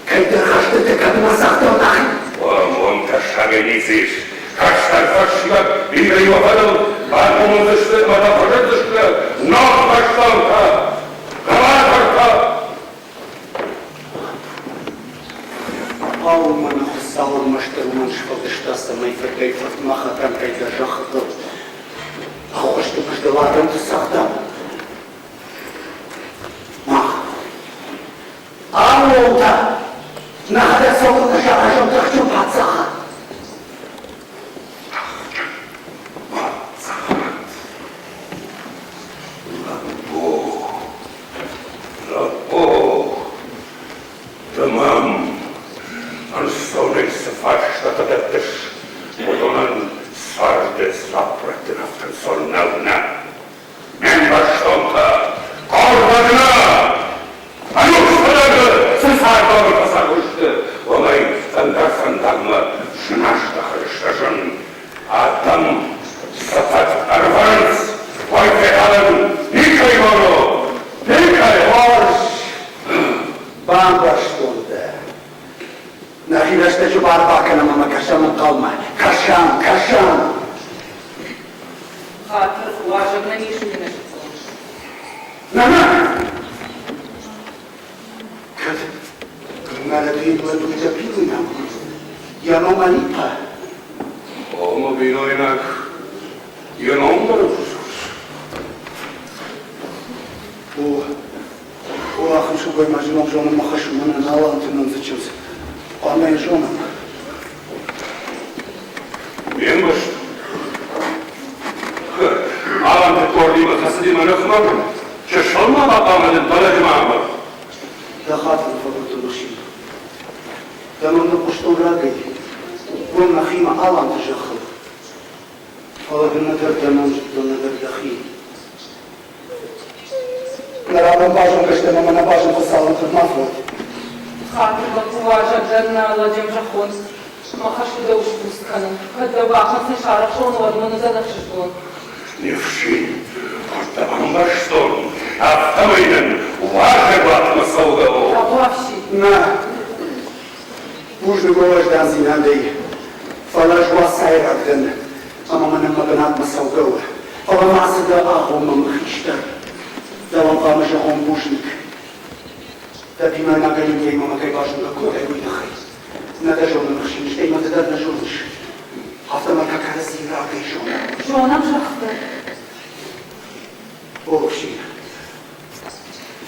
S4: Кӕйдӕр хӕстыты кӕдмӕ цагътон нӕхи.
S1: Уым тӕссагӕй ницы ис. Кӕстӕр фӕсивӕд бирӕ иу фӕдыл бакомындзысты ӕмӕ та фӕзындзысты ног хӕстонтӕ, хъӕбатыртӕ.
S4: Ау, мӕнӕ Хуыцау ӕрмӕстдӕр уымӕн сфӕлдыста, цӕмӕй фыртӕй-фыртмӕ хӕтӕм кӕйдӕр зӕххытыл, ӕххуысты мыздыл адӕмты цагъдам. Мах. Лӕппутӕ, нӕхӕдӕг цӕуылнӕ саразӕм тыхджын паддзахад?
S1: Тыхджын паддзахад. Лӕппу, лӕппу, ды мӕм ӕнцонӕй цы фарстатӕ дӕттыс, уыдонӕн царды дзуапп раттын афтӕ ӕнцон нӕу, нӕ? Ме мбӕстонтӕ, хъӕубӕгнӕ! Ӕнусфӕдӕгы цы цардуагыл фӕцагуысты, уымӕй ӕндӕр фӕндагмӕ зын аздӕхын сӕ зын. Адӕм сӕ фӕтк ӕрӕвӕрынц, уый фехалын никӕй бон у, никӕй!
S4: Хорз, бамбӕрстон дӕ. Нӕхи рӕстӕджы бар бакӕнӕм ӕмӕ кӕсӕм ӕнхъӕлмӕ. Кӕсӕм, кӕсӕм!
S6: Хатыр, уазӕг нӕм ис уый нӕ зыдтон.
S4: Нӕ, нӕ! Кӕд мӕлӕты дуйдӕ бийнойнаг уыд, йӕ ном Алипа?
S1: О, бийнойнаг, йӕ ном дӕр ус.
S4: О, о, ахӕм сылгоймаджы ном зонын мӕ хӕс у, мӕнӕн Аланты номдзыд чындз. Хъуамӕ йӕ зонӕм.
S1: Ме мбӕст. Аланты къордимӕ хӕцыди мӕ ныхмӕ. Чысыл ма бахъуамӕ дын дӕлӕджы ма амар.
S4: Дӕ хатыр фӕкодтон, ӕхсин. Дӕ ном ныхъхъуыстон рагӕй. Уым нӕхимӕ Аланты зӕххыл. Фӕлӕ дын нӕдӕр дӕ ном зыдтон, нӕдӕр дӕхи. Нӕ рагон базонгӕ стӕм ӕмӕ нӕ базонгӕ цалынмӕ куыд ма фӕуӕд.
S6: Хатыр лӕппу уазӕг дӕр нӕ лӕджы ӕмзӕххон. Мӕ хӕс у дӕу сбуц кӕнын. Кӕд дӕ бахынцын сарӕхсон, уӕд мын уыдзӕн ӕхсызгон.
S1: Не фсин, куыд дӕ бамбӕрстон, афтӕмӕй нын уазӕгуатмӕ цӕугӕ у.
S6: Табуафси.
S4: Нӕ, бузныг уӕ уӕздандзинадӕй, фӕлӕ ӕз уацайраг дӕн ӕмӕ мӕнӕн мӕ бынатмӕ цӕугӕ у. Фӕлӕ ма цы дӕ агъоммӕ мӕ хистӕр? Дӕуӕн хъуамӕ зӕгъон бузныг. Дӕ бинойнаг Олимпийӕмӕ мӕ кӕй базонгӕ кодтай, уый тыххӕй. Нӕ дӕ зонын, ӕхсин, стӕй мӕ ды дӕр нӕ зоныс. Афтӕ мӕ та кӕрӕдзи рагӕй зонӕм.
S6: Зонӕм, зӕгъгӕ.
S4: О, ӕхсин,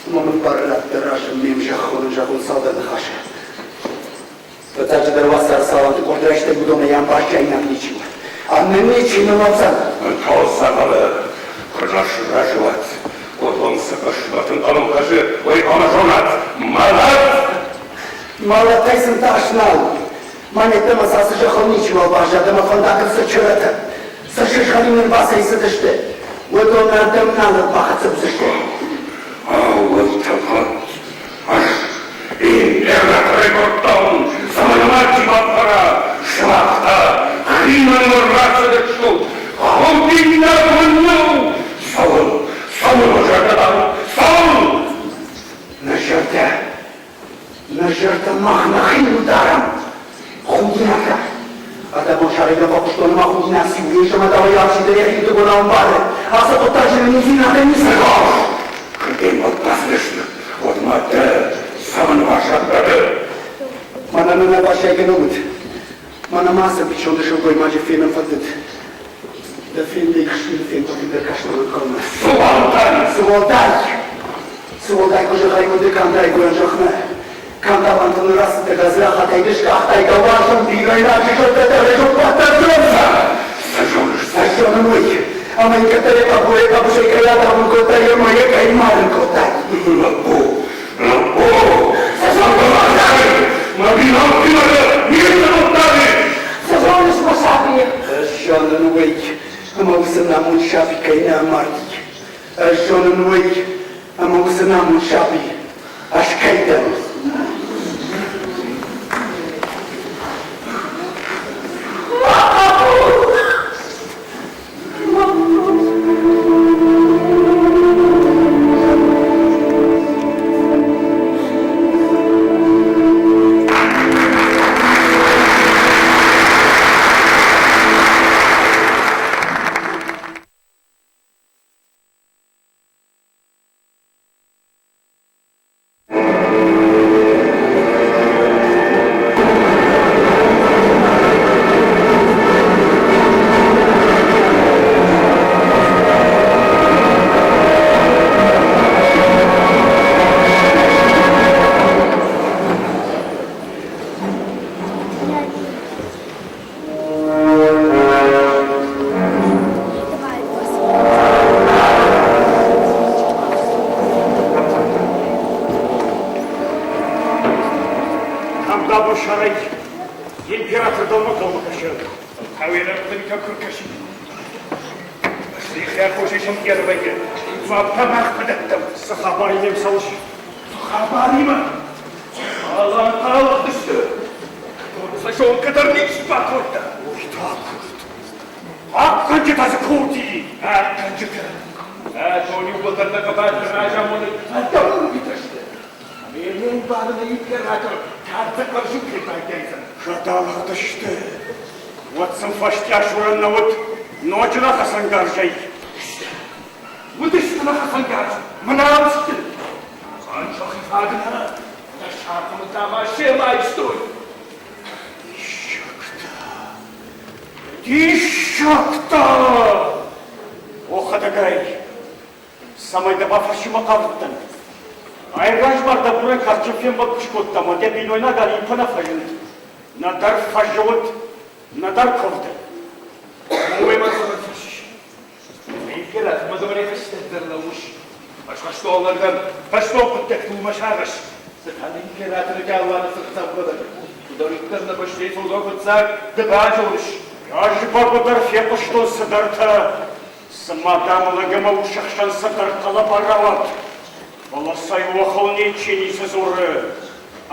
S4: ӕмӕ мын бар ратт дӕ разы ме мзӕххонӕн зӕгъон цалдӕр ныхасы. Фыццаджыдӕр уацары Саламты къорд райстай, уыдонӕй ам баззаинаг ничи у. Ам нын ничи ныууадздзӕн.
S1: Ӕнхъӕлцагъӕлы куы сразы уат, уыдон цы хъысмӕт ӕнхъӕлмӕ кӕсы, уый хъуамӕ зонат. Мӕлӕт!
S4: Мӕлӕтӕй сын тас нал. Мӕн йеддӕмӕ сӕ ацы зӕххыл ничиуал баззад ӕмӕ фӕндагыл цы чырӕтӕ, цы сызгъӕрин ӕрбацӕйцыдысты, уыдон ардӕм нал ӕрбахӕццӕ уыдзысты.
S1: Ауылтӕ Ӕз императорӕй кодтон, цӕмӕй мачи бафхӕра, сымах та химӕн рацыдыстут, худинаг уын нӕу! Цӕуыл, цӕуыл уӕ зӕрдӕ дарут, цӕуыл?
S4: Нӕ зӕрдӕ, нӕ зӕрдӕ мах нӕхиуыл дарӕм, худинаг та. Ӕрдӕбон сӕрӕй нӕ фӕхъуыстон ӕмӕ худинаг циу, ис ӕмӕ дӕуӕй алчидӕр йӕхирдыгонау ӕмбары. Ацы хъуыддаджы нын иудзинадӕй ницы
S1: Хорз, куы дӕм бацыдысты, уӕд ма дӕ цӕмӕн баззадтӕ?
S4: Мӕнӕ нын ӕвӕстиагӕй нӕ уыд. Мӕнӕ ма ацы ӕмбисонды сылгоймаджы фенын фӕндыд. Дӕ фендӕй хсины фендтӕ кастон ӕнхъӕлмӕ.
S1: Цы уӕлдай?
S4: Цы уӕлдай? Цы уӕлдай куы зӕгъай, уӕд ды канд райгуырӕн зӕхмӕ, канд алантыл нӕ рацыдтӕ гадзрахатӕй, ды скъахтай дӕ уарзон бинойнаджы зӕрдӕ дӕр зоппӕттӕ зонса.
S1: Цы зоныс?
S4: Ӕз зонын уый, ӕмӕ йын кӕддӕр йӕ хъӕбулӕй хъӕбысӕй кӕй адавын кодтай ӕмӕ йӕ кӕй марын кодтай.
S1: Лӕппу, лӕппу!
S5: Цы зоныс?
S1: Мӕ бинонтимӕ дӕ ницы хъуыддаг ис!
S5: Цы зоныс, мӕ саби?
S4: Ӕз зонын уый, ӕмӕ уыцы намонд саби кӕй нӕ амарди. Ӕз зонын уый, ӕмӕ уыцы намонд саби ӕз кӕй дӕн.
S5: Мӕ хъӕбул! Мӕ хъӕбул!
S2: Ӕрдӕбон-сарӕй император дӕумӕ хъӕумӕ кӕсы.
S1: Хауелӕ хъуыдытӕ куы ркӕсин. Сихӕ хосисӕм ӕрвӕййы, дзуапп та мах фӕдӕттӕм.
S2: Цы хабар йӕм цӕуыс?
S1: Цы хабаримӕ? Алантӕ алыгъдысты. Сӕ дӕр ничи бакодта.
S2: Уый та куыд? Хъахъхъӕнджытӕ дзы куы уыди!
S1: Хъахъхъӕнджытӕ! Адон иууылдӕр нӕ хъӕбатыр разамонӕг ӕддӕуыргӕтӕ сты. Ӕмӕ не мбары нӕ император карды хъӕрзын кӕй байдайдзӕн.
S2: Кӕд алыгъдысты, уӕд сын фӕстӕ сурӕн нӕ уыд ноджы нӕ хӕцӕнгарзӕй.
S1: Уыдысты нӕ хӕцӕнгарз, мӕнӕ сты. Хъанчохи фаг нӕ, нӕ сӕрхъуымы та ма семӕ айстой.
S2: Диссӕгтӕ! Диссӕгтӕ! О, хӕдӕгай, цӕмӕй дӕ бафӕрсынмӕ хъавыдтӕн. Айразмӕ дӕ бурӕй кадджын фембӕлд куы скодтам, уӕд дӕ бинойнаг Олимпа нӕ фӕзынд. Нӕдӕр фӕзы уыд, нӕдӕр куывды.
S1: Уый мӕ цӕмӕн фӕрсыс? Императормӕ дӕ хӕстӕгдӕр лӕууыс. Ӕз хӕстон лӕг дӕн, хӕстон хъуыддӕгты уымӕ сагъӕс. Цы та нӕ императоры галуаны цыргъдзӕвгӕнӕг? Куыдӕриддӕр нӕ бӕстӕйы фылдӕр фыццаг ды базоныс.
S2: Ӕз бӕгуыдӕр фехъуыстон цыдӕртӕ, цыма, дам, лӕг ӕмӕ усы хсӕн цыдӕр хъӕлӕба рауад. Фӕлӕ цӕй охыл ничи ницы дзуры.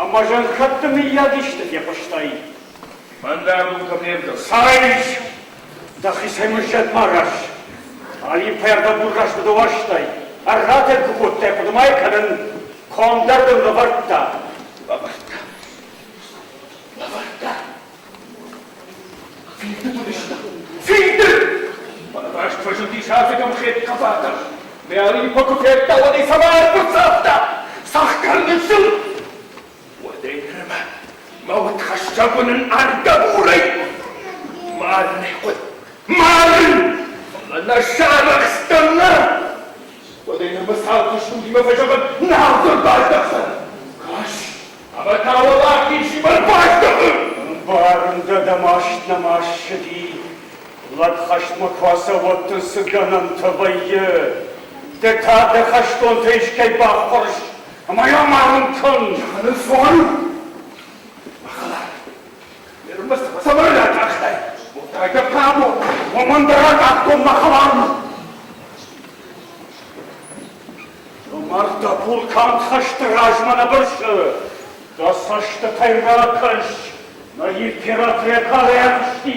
S2: Ӕмӕ зӕнхӕтты мыййаг исты фехъуыстай?
S1: Фӕндаг у кӕм не вдӕлд.
S2: Цӕй, дӕхицӕй мыззӕд ма рӕз. Олимпӕй ӕрдӕбур рӕзты ды уарзтай, ӕрратӕ куы кодтай, хъуыды-ма кӕнын, ком дӕр дын лӕвӕрдта.
S1: Лӕвӕрдта. Лӕвӕрдта. Фидыд уыдысты. Фидыд! Фӕлӕ фӕзындис ардыгӕм хет хъӕбатыр. Мӕ Олимпа куы федта, уӕд ӕй цӕмӕ ӕрбацавта? Цӕхгӕр ныццыд. Уӕдӕй нырмӕ мӕ удхӕссӕг уынын ӕрдӕбурӕй. Марын ӕй хъуыд, марын! Фӕлӕ нӕ сарӕхстӕн, нӕ! Уӕдӕй нырмӕ цал куыстудимӕ фӕзӕгъын, нал дзы рбаздӕхдзӕн. Кӕс, ӕмӕ та уӕлахизимӕ рбаздӕхы!
S2: Ӕмбарын дӕ, дӕ маст нӕма ссыди. Лӕг хӕстмӕ куы ацӕуа, уӕд дын цы гӕнӕнтӕ вӕййы? Ды та дӕ хӕстонтӕ искӕй баххуырс ӕмӕ йӕ амарын кӕн!
S1: Зӕгъын ӕнцон у, мӕ хӕлар. Ӕрмӕст цӕмӕн ракъахтай? Муртагӕ Павло,
S2: уымӕн дӕр ракъахтон мӕ хӕлармӕ. Марта вулкан хӕсты размӕ нӕ бырсы. Дӕ цӕстытӕй ракӕс, нӕ император йӕ карӕй ахызти,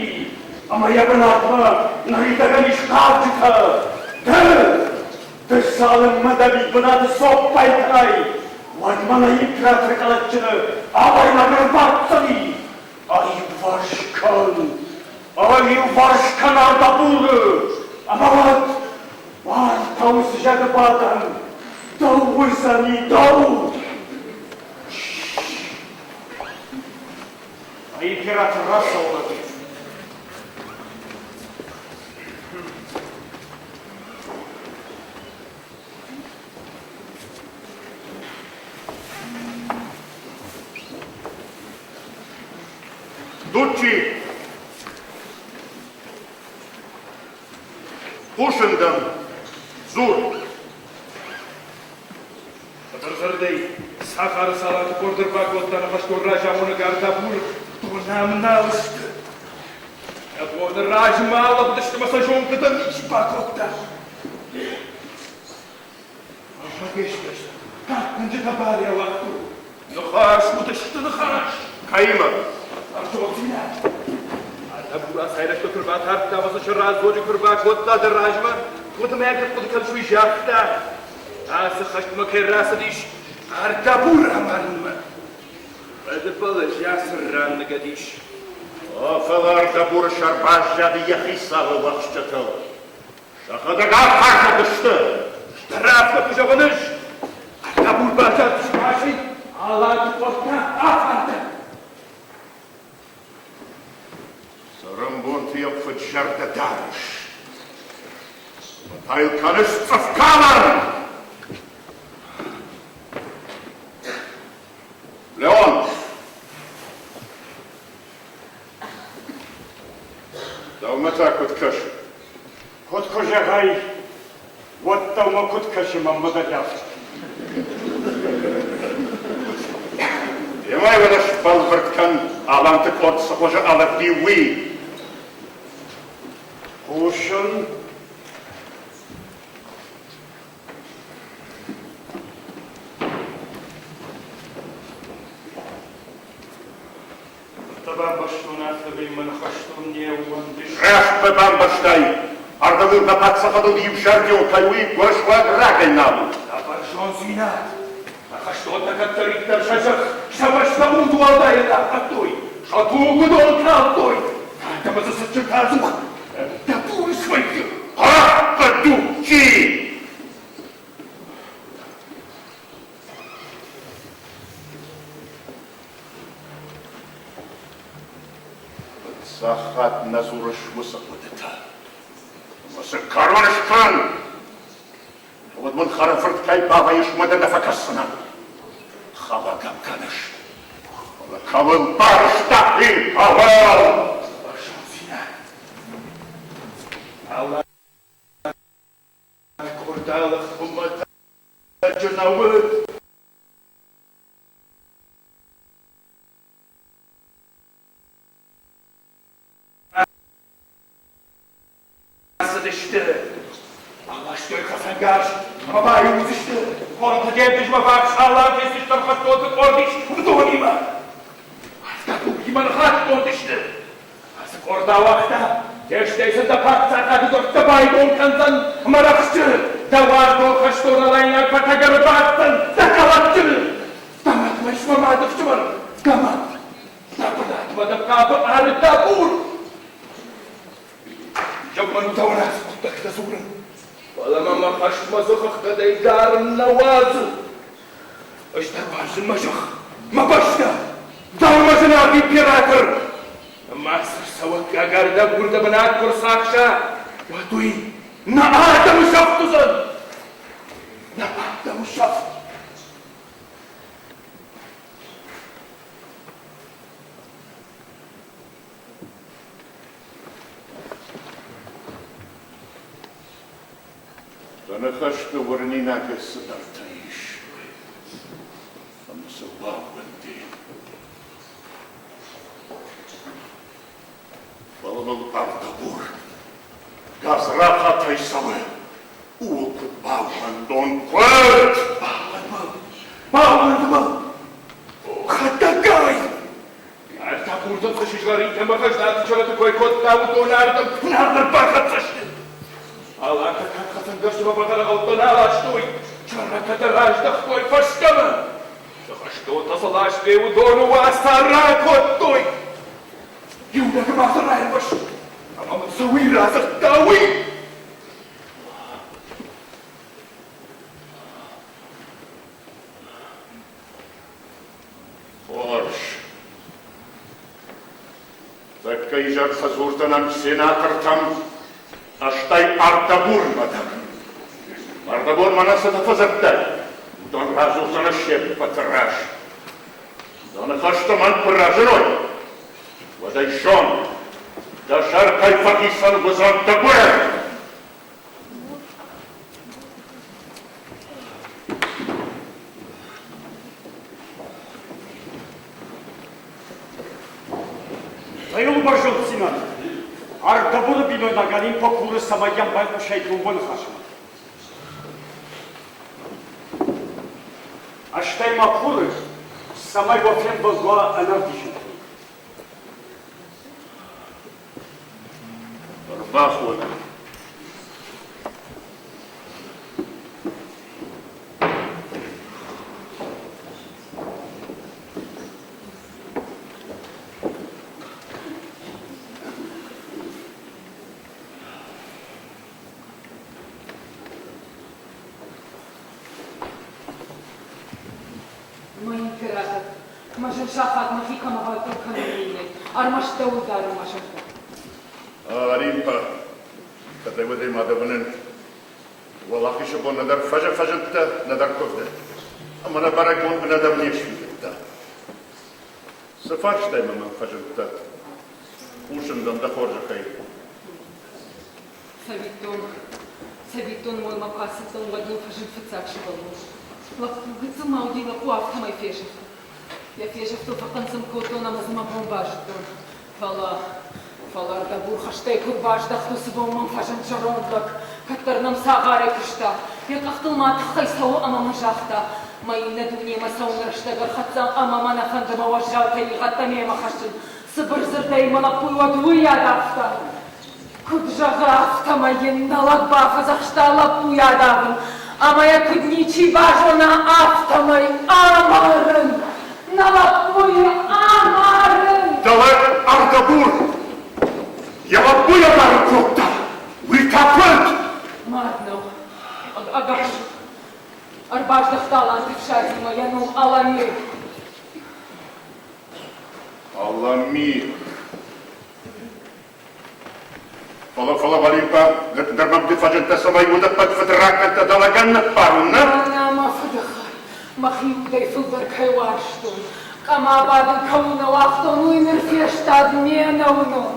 S2: ӕмӕ йӕ бынатмӕ ныридӕгӕн ис хъавджытӕ. Ды, ды цалынмӕ дӕ мидбынаты цоппай кӕнай, уӕдмӕ нӕ императоры къӕлӕтджыны авӕринаг ӕрбаддзӕни. Аиуварс кӕн, аиуварс кӕн Ардабуры, ӕмӕ уӕд уартӕ уыцы зӕды бадӕн дӕу уыдзӕни, дӕу! А император рацӕуӕд.
S3: Дуччи! Хъусын дӕм! Дзур!
S1: Хъӕбӕрзӕрдӕй сахары салаты къорд ӕрбакодта ныхӕстон разамонӕг Ардабур, донӕм нал сты. Абоны размӕ алыгъдысты ӕмӕ сӕ зонгӕ дӕр ничи бакодта. Хъахъхъӕнджытӕ барӕуагътой. Ныхас уыдысты ныхас.
S3: Кӕимӕ?
S1: Ӕрдондзинад. Ардабур ацайрӕгты куы рбатардта ӕмӕ сӕ сӕ раздзоджы куы рбакодта дӕ размӕ, уӕд ӕмӕ хъуыды кӕныс, уый загъта, ацы хӕстмӕ кӕй рацыдис Ардабур амарынмӕ. Фыдбылыз йӕ ран ныгӕд ис.
S3: О, фӕлӕ Ардабуры сӕр баззад йӕ хицауы уӕхсчытыл. Сӕхӕдӕг афардӕг сты.
S1: Стыр афтӕ куы зӕгъын ӕз, Ардабур баззад сразы, Аланты къордтӕ афардӕг.
S3: Цӕрӕнбонты йӕм фыд-зӕрдӕ дарыс. Ӕмӕ та йыл кӕныс цъыфкалӕн! Леон! Дӕумӕ та куыд кӕсы?
S2: Куыд куы зӕгъай, уӕд дӕумӕ куыд кӕсы, мӕнмӕ дӕр афтӕ.
S3: Демӕ уӕдӕ сбӕлвырд Аланты къорд цы хуызы алыгъди, уый.
S2: Хъусын.
S1: Афтӕ бамбӕрстон, афтӕмӕй мӕ ныхӕстыл не ууӕндыс.
S3: Раст мӕ бамбӕрстай, ардагъур нӕ паддзахадыл иузӕрдион кӕй у, гуырысхойаг рагӕй нал у.
S1: Дӕ бӕрзонддзинад! Нӕ хӕстонтӕ кӕддӕриддӕр сӕ зӕхх, сӕ бӕстӕ удуӕлдайӕ хъахъхъӕдтой, сӕ туг уыдон калдтой. Кад ӕмӕ дзы цытджынтӕ ӕдзух дӕ бур свӕййы.
S3: Хъахъхъӕдучи! Фыццаг нӕ дзурыс уыцы хъуыдытӕ. Ӕмӕ цы кӕрон скӕн! Уӕд мын хӕрӕфырт кӕй бавӕййыс, уымӕ дӕр нӕ фӕкӕсдзынӕн. Хӕлӕг ӕм кӕныс. Фӕлӕ кӕуыл барыс дӕхи, кӕуыл?
S1: Бӕрзонддзинад. Аллах куырдалых хуымӕтӕджы нӕ уыд. Ацыдысты, аластой хӕцӕнгарз ӕмӕ баиу уыдзысты, Хоронты денджызмӕ ввахс Аланты цы стыр хӕстонты къорд ис, уыдонимӕ. Афтӕ тугимӕ ныхасгонд сты. Ацы къорд ауагъта, стӕй сын дӕ паддзахады дуӕрттӕ байгом кӕндзӕн ӕмӕ рӕхджы дӕ уарзон хӕстон алайнаг фӕтӕг ӕрбаддзӕн дӕ къӕлӕтджыны. Дӕ мадмӕ ис мӕ мады фсымӕр, дӕ мад. Дӕ бынатмӕ дӕ хъавы ӕрдӕбур. Зӕгъ-ма, ну дӕуӕн ацы хъуыддӕгтӕ дзурын, фӕлӕ мӕ мӕ хӕстмӕ дзыхыхгӕдӕй дарын нӕ уадзы. Ӕз дӕр уарзын мӕ зӕхх, мӕ бӕстӕ, дӕу мӕ зынаргъ император. Ӕмӕ цы рцӕуӕггаг ӕрдӕбур дӕ бынат куы рцахса, уӕд уый нӕ адӕмы сӕфт уыдзӕн. Нӕ адӕмы сӕфт.
S3: Дӕ ныхӕсты уырнинагӕй цыдӕртӕ ис, ӕмӕ сыл баууӕндин. Фӕлӕ мыл ӕрдӕбур гадзрахатӕй цӕуы, ууыл куыд баууӕндон, куыд?
S1: Баууӕнд мыл, баууӕнд мыл, хӕдӕгай! Ӕртӕ бурдзыхъхъы сызгъӕринтӕ ӕмӕ хӕзнаты чырыты кой кодта, уыдон ардӕм нал ӕрбахӕццӕ сты. Алантӕ кӕд хӕцӕнгӕрзты бӕхӕрӕгъӕуттӕ нал ластой, чырӕтӕ дӕр раздӕхтой фӕстӕмӕ. Цы хӕстонтӕ сӕ ластой, уыдоны уацар ракодтой. Иунӕг ма дзы раирвӕзт, ӕмӕ мын цы уый радзырдта, уый!
S3: Хорз. Тӕккӕ изӕр фӕдзурдзынӕн сенатортӕм, ӕстай Ардагурмӕ дӕр. Ардагур мӕнӕ цытӕ фӕдзырдтай, уыдон радзурдзынӕ се ппӕты раз. Дӕ ныхӕстӕ мӕн куы разыной, уӕд ӕй зон, дӕ сӕр кӕй фӕхицӕн уыдзӕн дӕ гуырӕй.
S2: Цӕйыл бӕрзонддзинад? Ардабуры бинойнаг Олимпа куры, цӕмӕй йӕм байхъусай дыууӕ ныхасмӕ. Ӕстӕй ма куры, цӕмӕй уӕ фембӕлд уа ӕнӕвдисӕнтӕй.
S3: Ӕрбахоны.
S6: Мӕ император, мӕ зын сахат мӕхи кӕм ӕгъатыр кӕнын нӕй, ӕрмӕст дӕуыл дарын мӕ зӕрдӕ.
S3: Олимпа, кӕдӕй-уӕдӕй ма дӕ уынын. Уӕлахизы бон нӕдӕр фӕзы фӕзындтӕ, нӕдӕр куывды. Ӕмӕ нӕ бӕрӕгбон ӕнӕдӕм не сфидыдта. Цы фарстай мӕ мӕм фӕзындтӕ? Хъусын дӕм дӕ хорзӕхӕй.
S6: Цӕвиттон, цӕвиттон моймӕ куы ацыдтӕн, уӕд ныл фӕзынд фыццаг сывӕллон. Лӕппу гыццыл ма уыди, лӕппу афтӕмӕй фесӕфт. Йӕ фесӕфтыл фӕхъынцъым кодтон ӕмӕ дзы мӕ Мӕ бон базыдтон, фӕлӕ, фӕлӕ ӕрдӕбур хӕстӕй куы рбаздӕхт, уыцы бон мӕм фӕзынд зӕронд лӕг, кӕддӕр нӕм цагъарӕй куыста, йӕ къӕхтыл ма тыххӕй цӕуы ӕмӕ мын загъта, мӕ иннӕ дунемӕ цӕуыны рӕстӕг ӕрхӕццӕ ӕмӕ мӕ нӕ фӕнды мӕ уӕззау тӕригъӕдтӕ мемӕ хӕссын. Цыбыр дзырдӕй мӕ лӕппуйы уӕд уый адавта. Куыд зӕгъы, афтӕмӕй йын нӕ лӕг бафӕдзӕхста лӕппуйы адавын, ӕмӕ йӕ куыд ничи базона, афтӕмӕй амарын! Нӕ лӕппуйы амарын!
S3: Дӕ лӕг Ардагъур йӕ лӕппуйы амарын кодта, уый та куыд?
S6: Мард нӕу, ӕгас у. Ӕрбаздӕхт Аланты фсадимӕ, йӕ ном Аламир.
S3: Аламир. Фӕлӕ, фӕлӕ, Валинка, ныр мӕм ды фӕзындтӕ, цӕмӕй уыдӕппӕт фыдракӕндтӕ дӕ лӕгӕн ныппарон, нӕ?
S6: Мӕнӕ мӕ фыдыхай, мӕхи удӕй фылдӕр кӕй уарзтон, къӕм абадын кӕуыл нӕ уагътон, уый ныр фестад ме нӕуынон.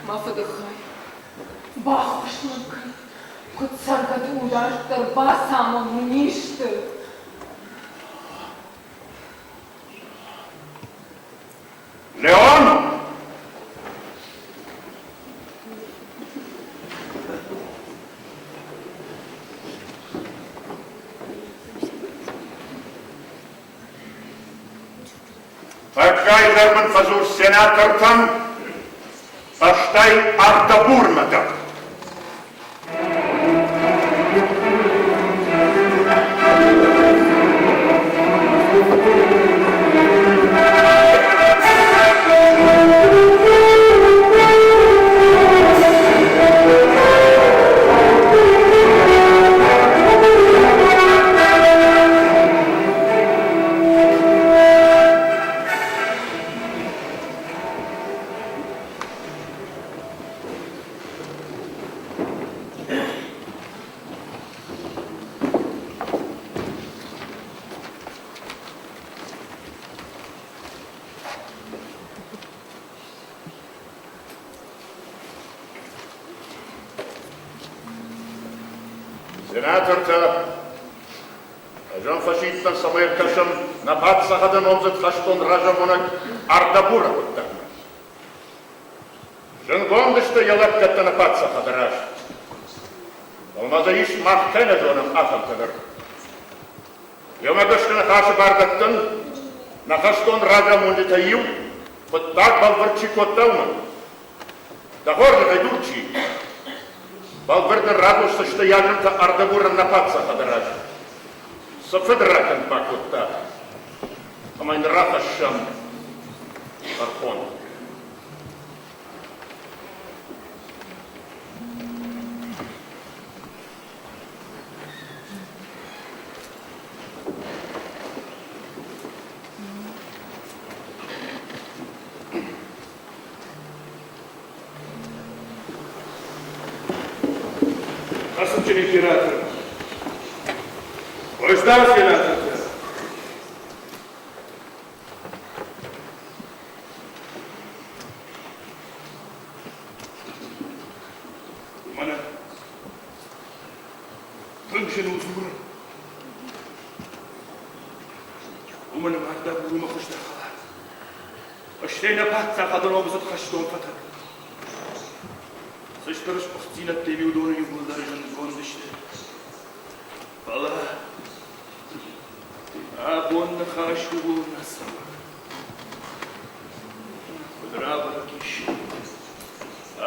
S6: Мӕ фыдыхай, баххуыс мын кӕн, куыд цӕргӕ ды дарддӕр бацамон мын исты.
S3: Леон! Тӕккӕйдӕр мын фӕдзур сенатортӕм, ӕстай Ардабурмӕ дӕр. Сенатортӕ, ӕз ӕм фӕсидтӕн, цӕмӕй ӕркӕсӕм нӕ паддзахады номдзыд хӕстон разамонӕг Ардабуры хъуыддагмӕ. Зындгонд сты йӕ лӕггӕдтӕ нӕ паддзахады раз. Фӕлӕ ма дзы ис, мах кӕй нӕ зонӕм, ахӕмтӕ дӕр. Йемӕ гӕсгӕ ныхасы бар дӕттын, нӕ хӕстон разамонджытӕй иу, хъуыддаг бӕлвырд чи кодта, уымӕн. Дӕ хорзӕхӕй Дурчи, бӕлвырд ын радуцдзысты йӕ азымтӕ ӕрдӕбурын нӕ паддзахады раз. Цы фыдракӕнд бакодта, ӕмӕ йын рахӕссӕм тӕрхон.
S1: Хӕсджын император, уӕздан сенатортӕ, Мӕнӕ тынг зын у дзурын. Уымӕн ӕмӕ ӕрдӕбон уымӕ хуыздӕр хӕлар. Стӕй нӕ паддзахады номдзыд хӕстон фӕтӕг. Цы стыр сгуыхтдзинӕдтӕ уыдоны иууылдӕр зындгонд сты. Фӕлӕ абон ныхас ууыл нӕ цӕуы. Куыд рабӕрӕг ис,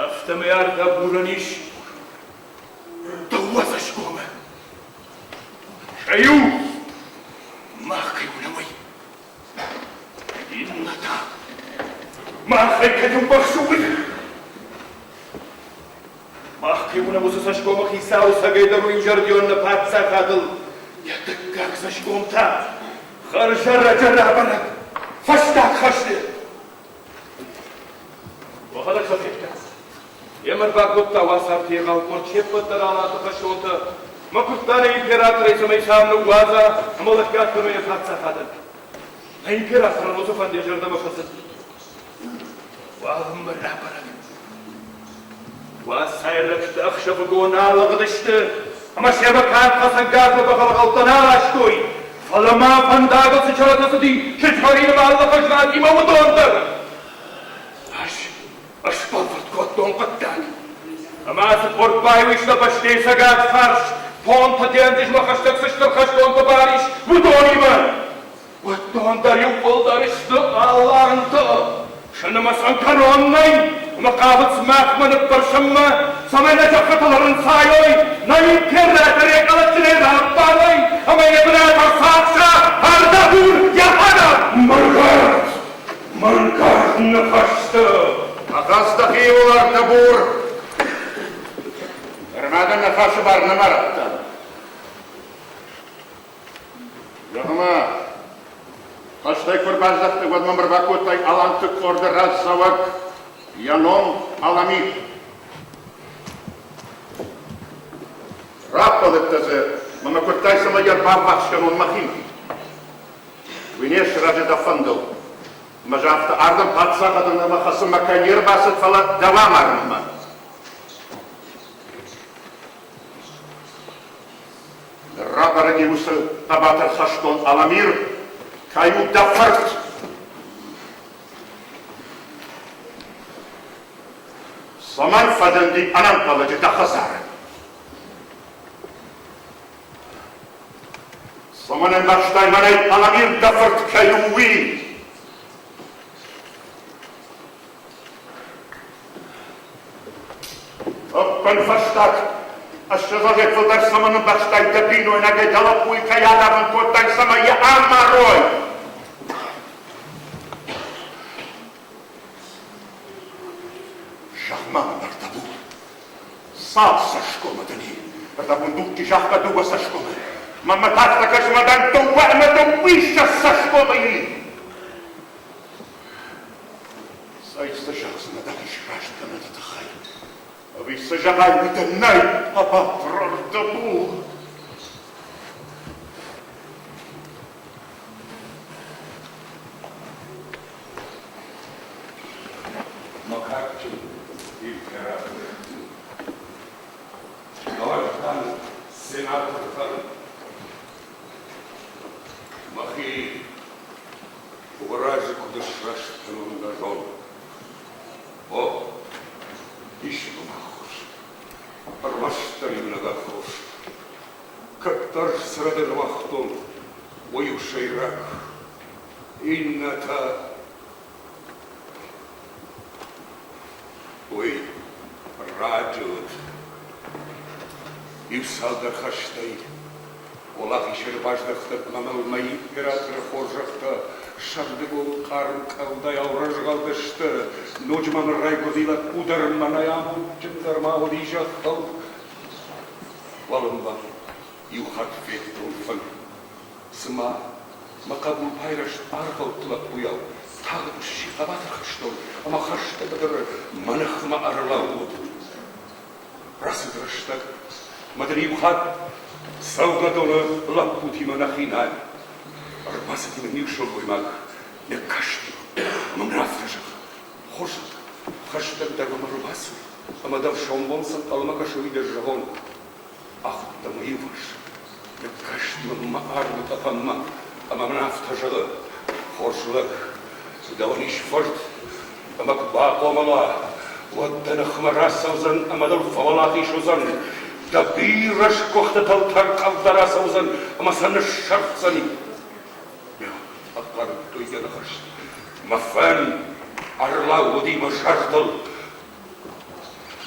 S1: афтӕмӕй ӕрдӕбурӕн ис дыууӕ цӕсгомы. Сӕ иу мах кӕй уынӕм, уый. Иннӕ та махӕй кӕй ӕмбӕхсы, уый. Мах кӕй уынӕм, уыцы цӕсгомы хицау цӕгӕй дӕр у иузӕрдион нӕ паддзахадыл. Йӕ дыккаг цӕсгом та хӕрзӕрӕджы рабӕрӕг фӕстаг хӕсты. Уӕхӕдӕг сӕ федтат. Йемӕ ӕрбакодта уацарты егъау къорд се ппӕт дӕр аланты хӕстонтӕ. Мӕ куырдта нӕ императорӕй, цӕмӕй сӕм ныууадза ӕмӕ лӕггад кӕной йӕ паддзахадӕн. Нӕ императорӕн уыцы фӕнд йӕ зӕрдӕмӕ фӕцыд. Уалынмӕ рабӕрӕг. Уацайрӕгты ӕхсӕвыгон алыгъдысты ӕмӕ семӕ канд хӕцӕнгарзмӕ бӕхӕргъӕуттӕ нӕ аластой, фӕлӕ ма фӕндагыл цы чырӕтӕ цыди, сызгъӕрины алы хӕзнатимӕ уыдон дӕр. Скодтон хъуыддаг. Ӕмӕ ацы къорд баиу ис нӕ бӕстӕйы цӕгат фарс, Понты денджызмӕ хӕстӕг цы стыр хӕстонтӕ бар ис, уыдонимӕ. Уыдон дӕр иууылдӕр сты алантӕ. Сӕ нымӕцӕн кӕрон нӕй, ӕмӕ хъавынц махмӕ ныббырсынмӕ, цӕмӕй нӕ зӕххытыл ӕрынцайой, нӕ император йӕ къӕлӕтджынӕй раппарой ӕмӕ йӕ бынат ӕрцахса Ардагъур йӕхӕдӕг! Мӕнгард! Мӕнгард ныхӕстӕ!
S3: Ахӕц дӕхиуыл, Ардагъур! Нырма дын ныхасы бар нӕма радтам. Зӕгъ-ма, хӕстӕй куы ӕрбаздӕхтӕ, уӕд мӕм ӕрбакодтай аланты къорды раздзӕуӕг, йӕ ном Аламир. Раппӕлыдтӕ дзы мӕ мӕ куырдтай, цӕмӕй йӕ ӕрбаввахс кӕнон мӕхимӕ. Уый не сразы дӕ фӕндыл. Ӕмӕ загъта, ардӕм паддзахадӕн ӕмӕ хӕцынмӕ кӕй не рбацыд, фӕлӕ дӕу амарынмӕ. Рабӕрӕг и уыцы хъӕбатыр хӕстон Аламир, кӕй у дӕ фырт. Цӕмӕн фӕзынди ӕнӕнхъӕлӕджы дӕ хӕдзары? Цӕмӕн ӕмбӕхстай мӕнӕй Аламир дӕ фырт кӕй у, уый? Ӕппынфӕстаг, ӕссӕдзазӕй фылдӕр цӕмӕн ӕмбӕхстай дӕ бинойнагӕй дӕ лӕппуйы кӕй адавын кодтай, цӕмӕй йӕ амарой? Зӕгъ-ма мын, Ардабур, цал цӕсгомы дын и? Ардабур дукки загъта дыууӕ цӕсгомы. Мӕнмӕ та афтӕ кӕсы, мӕ дӕн дыууӕ ӕмӕ дыууиссӕдз цӕсгомы и. Цӕй, цы зӕгъдзынӕ дӕхи сраст кӕныны тыххӕй? Ӕви цы зӕгъай, уый дын нӕй, хъӕбатыр Ардабур?
S1: Мӕ кадджын император, науӕд сенатортӕн мӕхи Уӕ разы куыд сраст кӕнон нӕ зонын. О, ис мӕм ӕххуыс, ӕрмӕстдӕр иунӕг аххос. Кӕддӕр цы рӕдыд уагътон, уый у сӕйраг. Иннӕтӕ уый раджы уыд. Иу цалдӕр хӕстӕй Уӕлахиз ӕрбаздӕхтӕн ӕмӕ мыл мӕ императоры хорзӕхтӕ сӕрдыгон хъарм къӕвдайау рызгъӕлдысты. Ноджы ма мын райгуырди лӕппу дӕр, мӕнӕй амондджындӕр ма уыди зӕххыл. Уалынмӕ иу хатт федтон фын. Цыма мӕ хъӕбул байрӕзт аргъӕутты лӕппуйау, тагъд сси хъӕбатыр хӕстон ӕмӕ хӕсты быдыры мӕ ныхмӕ ӕрлӕууыд. Рацыд рӕстӕг, ӕмӕ дын иу хатт цӕугӕдоны лӕппутимӕ нӕхи нӕ ӕрбацыди мын иу сылгоймаг, ныккасти ӕмӕ мын афтӕ зӕгъы: Хорз, хӕстӕгдӕр мӕм ӕрбацу, ӕмӕ дӕм сомбон цы ӕнхъӕлмӕ кӕсы, уый дӕ зӕгъон. Ахуыдта мӕ иуварс, ныккаст мӕм мӕ армы тъӕпӕнмӕ ӕмӕ мын афтӕ зӕгъы: Хорз лӕг, дӕуӕн ис фырт, ӕмӕ куы бахъомыл уа, уӕд дӕ ныхмӕ рацӕудзӕн ӕмӕ дыл фӕуӕлахиз уыдзӕн, дӕ бирӕ сгуыхтытыл тӕркъӕвда рацӕудзӕн ӕмӕ сӕ ныссӕрфдзӕни. Ахъардтой йӕ ныхӕстӕ. Мӕ фӕн ӕрлӕууыди мӕ зӕрдыл.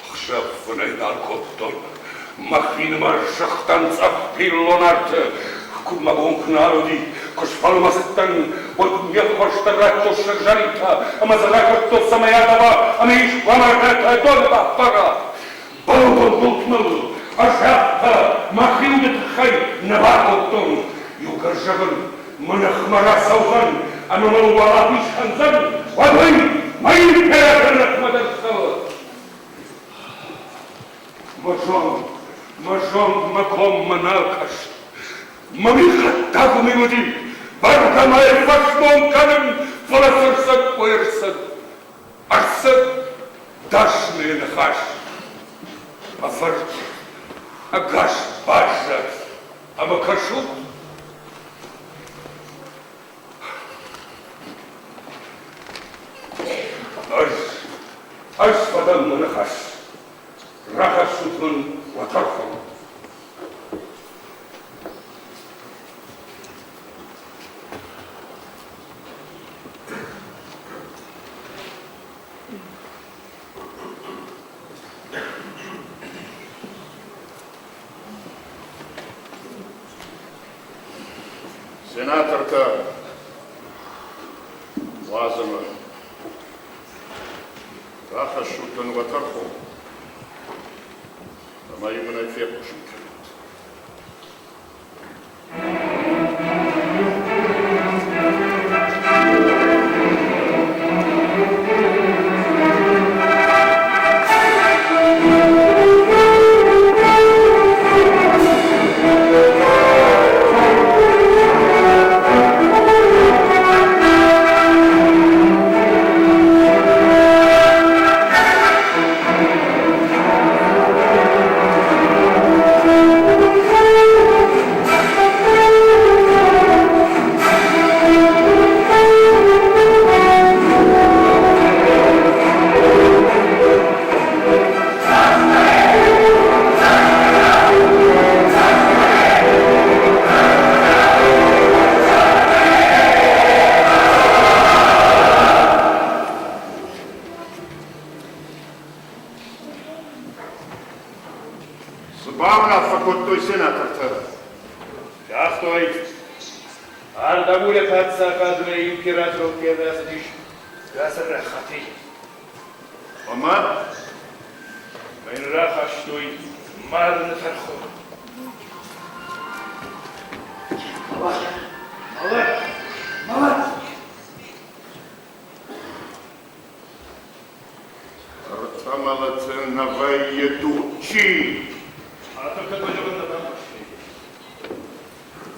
S1: Ӕхсӕв фынӕй нал кодтон. Мӕхинымӕр сыгътӕн цъӕх пиллон арты. Куыд мӕ бон куы нал уыди, куы сфӕлмӕцыдтӕн, уӕд ме ххуырсты радтон сыгъзӕринтӕ ӕмӕ дзы ракуырдтон, цӕмӕй адава ӕмӕ искуы амаргӕтӕ доны баппара. Балгондут мыл, ӕз афтӕ мӕхи уды тыххӕй нӕ бакодтон. Иугӕр зӕгъын, мӕ ныхмӕ рацӕудзӕн ӕмӕ мыл уӕлахиз кӕндзӕн, уӕд уый мӕ императоры ныхмӕ дӕр цӕуы. Мӕ зонд, мӕ зонд мӕ коммӕ нал кӕсы. Мӕ михъӕддаг уымӕй уыди, бӕргӕ ма йӕ фӕсмон кӕнын, фӕлӕ цы рцыд, уый ӕрцыд. Ӕрцыд дӕсныйы ныхас. Ӕвӕрд ӕгас баззад ӕмӕ кӕсут. Ӕз, ӕз фӕдӕн. Уӕдӕ мӕ ныхас рахӕссут мын уӕ тӕрхон.
S3: Сенатортӕ, уадз ӕмӕ рахӕссут мын уӕ тӕрхон, ӕмӕ-иу мын ӕй фехъусын кӕнут. Цы бауынаффӕ кодтой сенатортӕ?
S1: Загътой, Ардагъурӕ паддзахадмӕ императорыл кӕй рацыдис гадзрахатӕй.
S3: Ӕмӕ?
S1: Мӕн рахастой марыны тӕрхон.
S4: Мӕлӕт! Мӕлӕт! Мӕлӕт!
S3: Ӕртӕ мӕлӕты нӕ вӕййы дуччи.
S1: Хатыртӕ базӕгъын нӕ бамбӕрстай.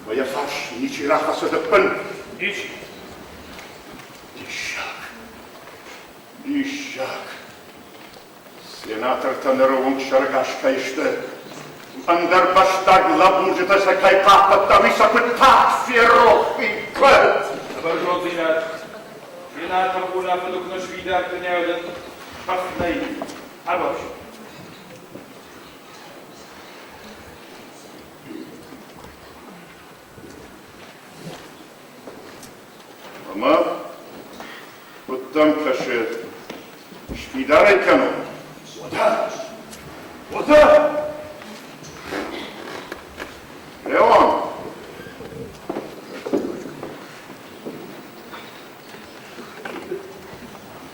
S3: Мӕ йӕ фарс ничи рахӕцыд ӕппын.
S1: Ничи.
S3: Диссаг! Диссаг! Сенатортӕ ныры онг сӕрӕгас кӕй сты, ӕндӕр бӕстаг лӕбурджытӕ сӕ кӕй хъахъхъӕдта, уый сӕ куыд тагъд ферох и, куыд!
S1: Бӕрзонддзинад, сенатор уынаффӕ куы нӕ сфидар кӕнӕ, тых нӕй. Ӕвӕрст.
S3: Ӕмӕ куыд дӕм кӕсы, сфидар ӕй кӕнон?
S1: Уӕдӕ! Уӕдӕ!
S3: Леон!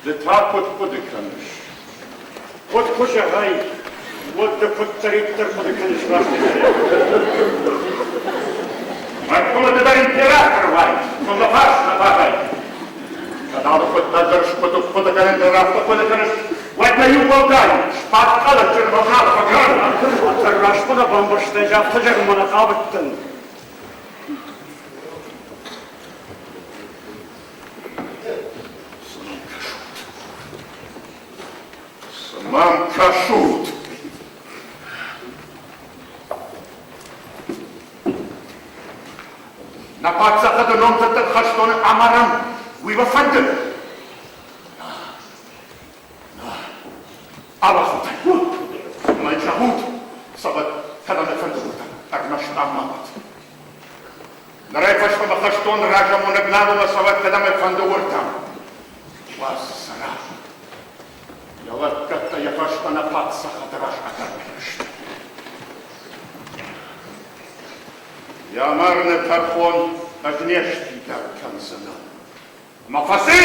S3: Ды та куыд хъуыды кӕныс?
S2: Куыд куы зӕгъай, уӕд дӕ куыддӕриддӕр хъуыды кӕныс раст.
S3: Мӕрдтыл ды дӕр император уай, фӕлӕ фарс нӕ бадай. Кӕд алы хъуыддаг дӕр схъуыды хъуыды кӕнын дӕр афтӕ хъуыды кӕныс, уӕд нӕ иу уӕлдай сбадт къӕлӕтджын ӕмӕ фӕкӕн.
S2: Уӕддӕр раст нӕ бамбӕрстай, афтӕ зӕгъынмӕ нӕ хъавыдтӕн.
S3: Цы мӕм кӕсут? Нӕ паддзахады номдзыддӕр хӕстоны амарӕм, уый уӕ фӕнды? Ауадзут ӕй. Мӕн зӕгъут, цӕвӕт, кӕдӕм ӕй фӕнды, уырдӕм. Ӕрмӕст ам ма уӕд. Нырӕй фӕстӕмӕ хӕстон разамонӕг нал ӕмӕ цӕвӕт, кӕдӕм ӕй фӕнды, уырдӕм. Уадз цӕра. Йӕ лӕггӕдтӕ йӕ фӕстӕ нӕ паддзахады раз ӕгӕр сты. Йӕ марыны тӕрхон ӕз не сфидар кӕндзынӕн. Мӕ фӕци!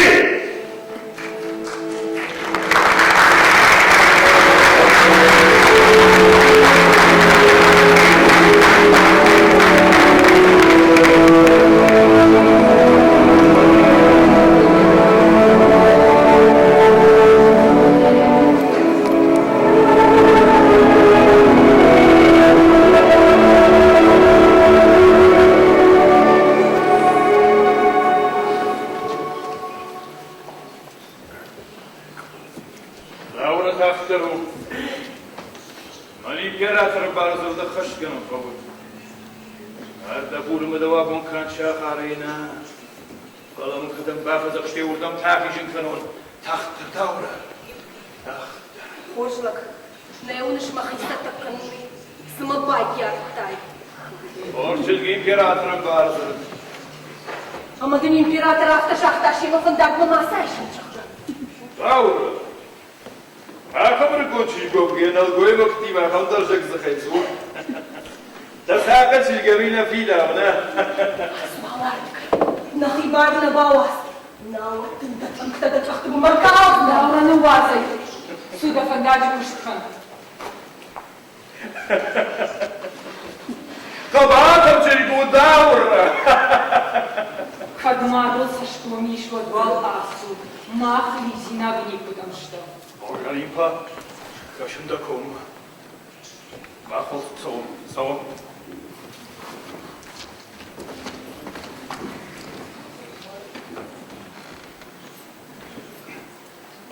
S1: Дауырӕ тагъддӕр у. Мӕн императоры бардзырд ӕххӕстгӕнӕн хъӕуы. Ӕрдӕбурмӕ дӕу абон канд сахарӕй нӕ, фӕлӕ мын кӕдӕм бафӕдзӕхстай, уырдӕм та ахизын кӕнон. Тагъддӕр, Дауырӕ, тагъддӕр.
S7: Хорз лӕг, нӕ уыныс мӕхи цӕттӕ кӕнын, уый, цы мӕ баййардтай?
S1: Хорз чызг императоры бардзырд.
S7: Ӕмӕ дын император афтӕ загъта, семӕ фӕндагмӕ мацы айсын, зӕгъгӕ.
S1: Хъауыры. Ахӕм ӕрыгон чызг уӕвгӕйӕ нӕлгоймӕгтимӕ ахӕм дӕрзӕг дзыхӕй дзур. Дӕ сахъат чызг ӕви нӕ фидауы, нӕ?
S7: Ацу ардыгӕй, нӕхи бар нӕ бауадз, науӕд дын дӕ цъӕнгтӕ дӕ цъӕхты бынмӕ ркалдзынӕн.
S6: Лаура, ныууадз ӕй, цу дӕ фӕндаджы куыст кӕн.
S1: Хъӕбатыр чызг у Дауыры.
S6: Кӕд ма дыл цӕсгом ис, уӕд уал ацу, мах лидзинаг никуыдӕм стӕм.
S1: Олимпа, кӕсын дӕ коммӕ. Мах уал цӕуӕм, цӕуӕм.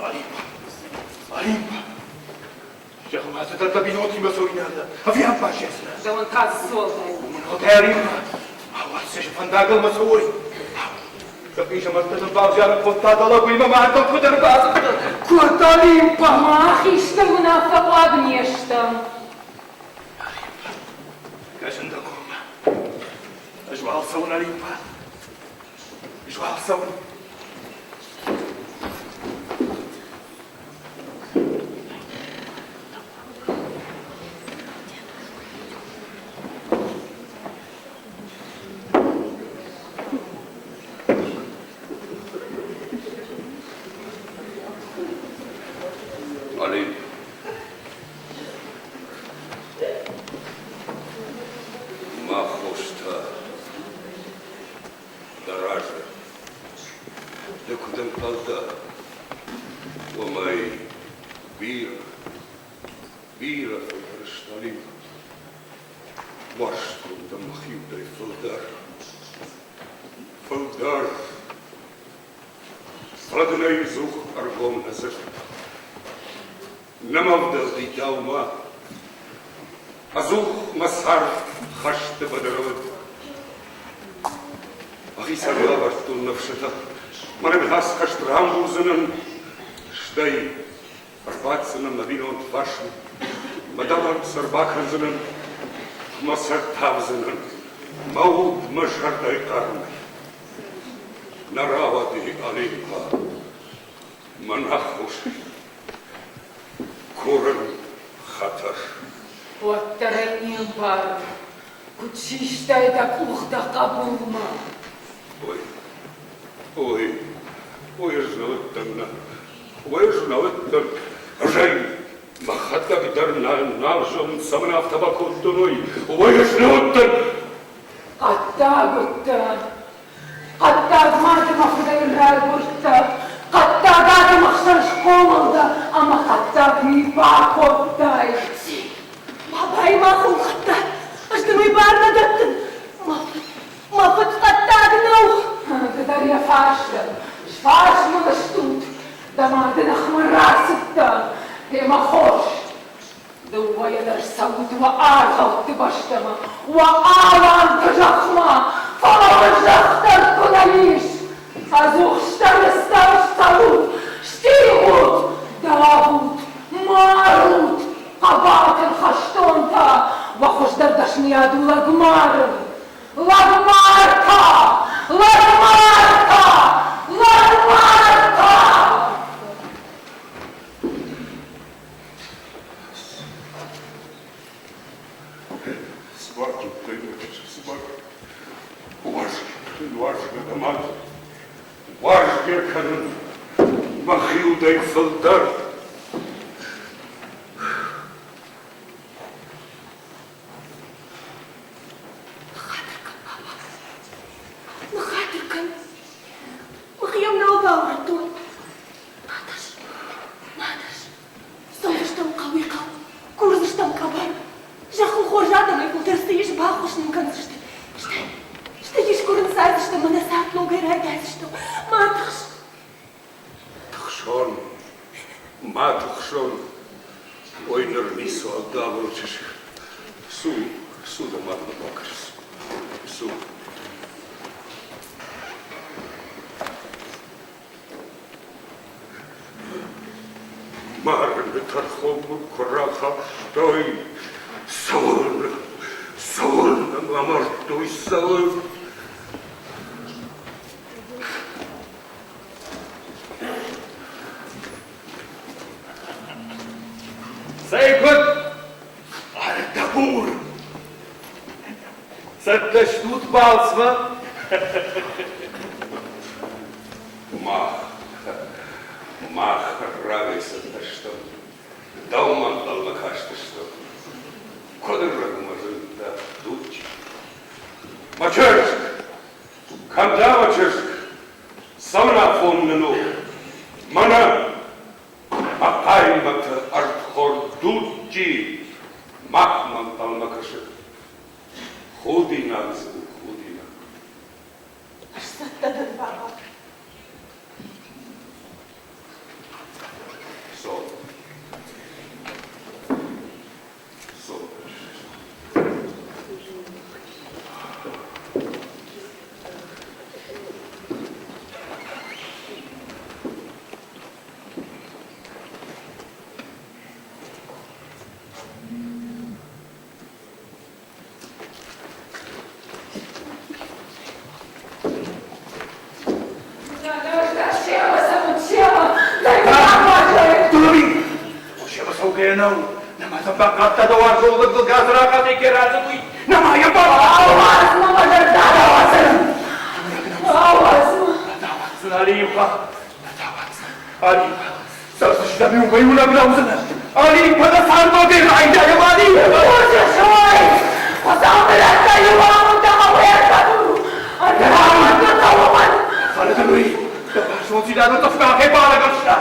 S1: Олимпа, Олимпа, Зӕгъ-ма, цы дӕ бинонтимӕ цӕуинаг дӕ, ӕви ам баззайдзынӕ?
S6: Дӕуӕн та цы уӕлдай у?
S1: Мӕныл Олимпа, ауадздзысты фӕндагыл мӕ цӕуой. Сӕ хъизӕмӕрттӕ нын бавзарын кодта дӕлӕ уыимӕ ма ардӕм куыд ӕрбацыдтӕ? Куыд, Олимпа?
S6: Мах исты уынаффӕ хъуаг не стӕм.
S1: Олимпа, кӕсын дӕ коммӕ. Ӕз уал цӕуын, Олимпа. Ӕз уал цӕуын.
S8: Олимп. Мӕ хостӕ дӕ разы. Ды куыд ӕнхъӕл дӕ, уымӕй бирӕ, бирӕ фылдӕр сты Олимп. Уарзтон дӕ мӕхи удӕй фылдӕр, фылдӕр. Фӕлӕ дын ӕй ӕдзух ӕргом нӕ дзырдта. Нӕ мӕ ӕвдӕлди дӕумӕ. Ӕдзух мӕ цард хӕсты быдыры уыд. Мӕхицӕн лӕвӕрдтон ныфсытӕ, мӕнӕн хӕст рамбулдзынӕн, стӕй ӕрбаддзынӕн мӕ бинонты фарсмӕ, мӕ дӕларм сӕ ӕрбакӕндзынӕн, мӕ сӕр тавдзынӕн, мӕ уд мӕ зӕрдӕйы хъармӕй. Нӕ рауади Олимпа мӕн аххосӕй. Курын хатыр.
S6: Уӕддӕр ӕй не мбарын, куыд систай дӕ къух дӕ хъӕбулмӕ?
S8: Ой, ой, ой, ӕз нӕ уыдтӕн, нӕ, ой, ӕз нӕ уыдтӕн, ӕз ӕй мӕхӕдӕг дӕр нал зонын, цӕмӕн афтӕ бакодтон, ой, ой, ӕз нӕ уыдтӕн.
S6: Хъӕддаг уыдтӕ, хъӕддаг мады мӕ фыдӕй райгуырдтӕ, хъӕддаг адӕмы хсӕн схъомыл дӕ ӕмӕ хъӕддаг ми бакодтай.
S7: Бабайы ма хъуылхъыдта, ӕз дын уый бар нӕ дӕттын. Мӕ фыд, мӕ фыд хъӕддаг нӕу.
S6: Ды дӕр йӕ фарс дӕ, сфарс мыл стут, дӕ мады ныхмӕ рацыдтӕ, демӕ хорз. Дыууӕйӕ дӕр цӕут уӕ аргъӕутты бӕстӕмӕ, уӕ аланты зӕхмӕ, фӕлӕ уӕ зӕхх дӕр куы нӕ ис. Ӕдзух стӕрыстӕм цӕут, стигъут, давут, марут, хъӕбатыр хӕстонтӕ, уӕ хуыздӕр дӕсныйад у лӕгмарын. Лӕгмартӕ! Лӕгмартӕ! Лӕгмартӕ!
S8: Цы бакодтай, мӕ чызг, цы бакодтай? Уарзгӕ, уарзгӕ дӕ мад, уарзгӕ кӕнын мӕхи удӕй фылдӕр.
S7: Ныххатыр кӕн, папа. Ныххатыр кӕн. Мӕхи йӕм нал баурӕдтон. Ма тӕрс, ма тӕрс. Цӕудзыстӕм хъӕуӕй-хъӕу, курдзыстӕм къӕбӕр. Зӕххыл хорз адӕмӕй фылдӕр цы ис, баххуыс нын кӕндзысты. Стӕй, стӕй искуы рынцайдзыстӕм ӕмӕ нӕ цард ногӕй райдайдзыстӕм. Ма тыхс.
S8: Тыхсон, ма тыхсон. Ой, ныр ницуал давон чызг. Цу, цу дӕ мадмӕ бакӕс. Цу. Марын. Марыны тӕрхон мын куы рахастой, цӕуылнӕ, цӕуылнӕ мӕ амардтой, цӕуыл?
S1: Цӕй куыд? Ардагъур! Цӕттӕ стут балцмӕ?
S8: Мах, мах рагӕй цӕттӕ стӕм, дӕумӕ ӕнхъӕлмӕ кастыстӕм. Куыд ӕрӕгмӕ зындтӕ, Дудчи? Мӕ чызг! Кӕм дӕ, мӕ чызг? Цӕуын афон нын у. Мӕнӕ мӕ хъаймӕты ӕрдхорд Дудчи махмӕ ӕнхъӕлмӕ кӕсы. Худинаг дзы у, худинаг.
S7: Ӕз цӕттӕ дӕн, баба.
S8: Цом. Цом.
S1: Нӕу, нӕма сӕ бахъахъхъӕдта дӕ уарзон лӕгыл гадзрахатӕй ке рацыд, уый. Нӕма йӕ
S5: Ауадз мӕ, мӕ зӕрдӕ! Ауадз мӕ!
S1: Нӕ Алимпа! Алимпа! Цӕрдзыстӕм иумӕ иунӕг лӕудзынӕ! Алимпа дӕ цардвӕндагӕй райдайӕм, Алимпа!
S5: Хорз, Хуыцау дын радта иу амонд ӕмӕ уӕртӕ у! Ӕндӕр хъӕуы мӕн!
S1: Фӕлӕ дын уый дӕ бӕрзонддзинады цъыфкъахӕй балӕгӕрста!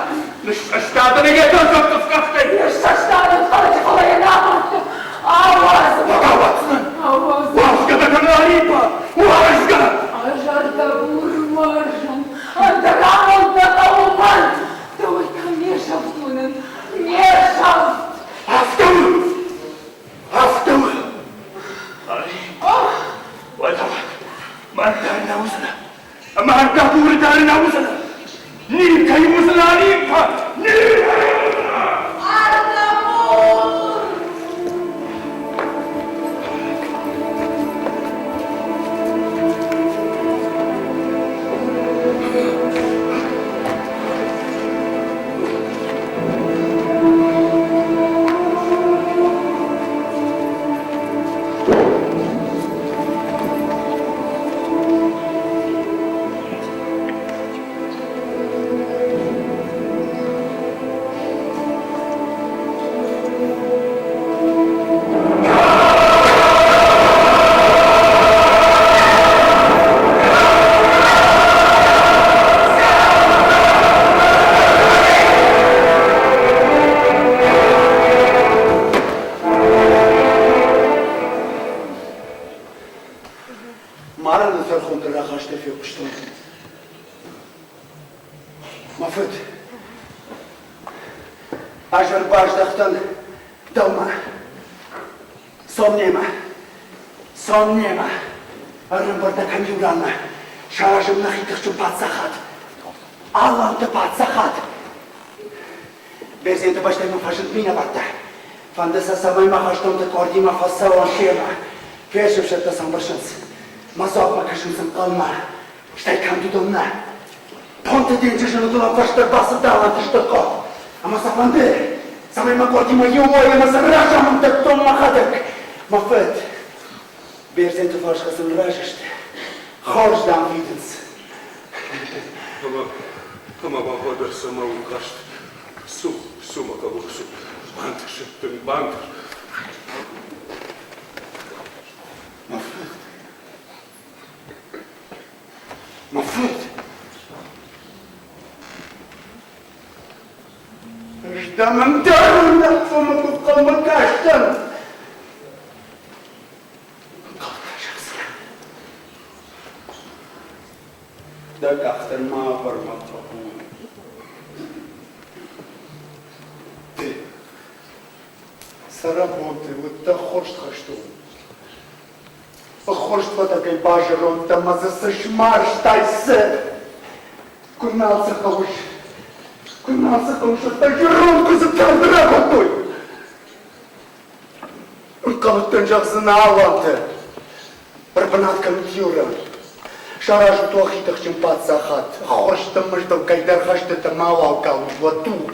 S1: Ныссӕста дын йӕ дӕрзӕг цъыфкъӕхтӕй!
S5: Ныссӕста дын хъӕлӕджы, фӕлӕ йӕ нӕ амардта! Ауадз мӕ!
S1: Ауадздзынӕн! Уарзгӕ дӕ кӕны, Алимпа! Уарзгӕ!
S6: Ӕз ӕрдӕбур уарзын, ӕндӕр амонд нӕ хъӕуы мӕн! Дӕуӕй та ме сӕфт уынын, ме сӕфт!
S1: Афтӕ у! Афтӕ у! Алимпа! Уӕдӕ мӕн дӕр нӕ уыдзынӕ, ӕмӕ ӕрдӕбуры дӕр нӕ уыдзынӕ! Никӕй уыдзынӕ, Алимпа! Никӕй уыдзынӕ!
S5: Ӕрдӕбур!
S4: Марыны тӕрхон дын рахастай фехъуыстон. Мӕ фыд, ӕз ӕрбаздӕхтӕн дӕумӕ. Цом немӕ, цом немӕ, ӕрӕмбырд нӕ кӕн иу ранмӕ, саразӕм нӕхи тыхджын паддзахад, Аланты паддзахад. Бердзенты бӕстӕй мын фӕзынд минӕвӕрттӕ. Фӕнды сӕ, цӕмӕй мӕ хӕстонты къордимӕ фӕцӕуон семӕ. Фесыфсӕдтӕ сӕм бырсынц. Мӕ дзуапмӕ кӕсынц ӕнхъӕлмӕ. Стӕй канд уыдон нӕ. Понты денджызы ныгуылӕн фӕстӕ бацыд Аланты стыр къорд. Ӕмӕ сӕ фӕнды, цӕмӕй мӕ къордимӕ иу уой ӕмӕ сын разамынд дӕттон мӕхӕдӕг. Мӕ фыд, Бердзенты фарсхӕцын разы сты. Хорз, дам, фидынц.
S8: Ӕмӕ, ӕмӕ бабадӕр цӕмӕ у каст? Цу, цу, мӕ хъӕбул, цу. Бантысыд дын, бантыс.
S4: Мӕ фыд, мӕ фыд! Ӕз дӕм ӕндӕр уынаффӕмӕ куы хъуамӕ кастӕн. Дӕ къӕхтӕн ма авӕр, мӕ хъӕбул. Ды цӕрӕнбонты уыдтӕ хорз хӕстон. Ӕххуырстфӕтӕгӕй базӕронд дӕ мӕ дзы цы смарзтай, цы? Куы нал сӕ хъӕуыс. Куы нал сӕ хъӕусӕттӕ зӕронд куыдзы царды ракодтой. Ӕнхъӕлдтӕн, зӕгъдзынӕ, алантӕ. Ӕрбынат кӕнут иу ран. Саразут уӕхи тыхджын паддзахад, ӕххуырсты мыздыл кӕйдӕр хӕстытӕ мауал калут уӕ туг.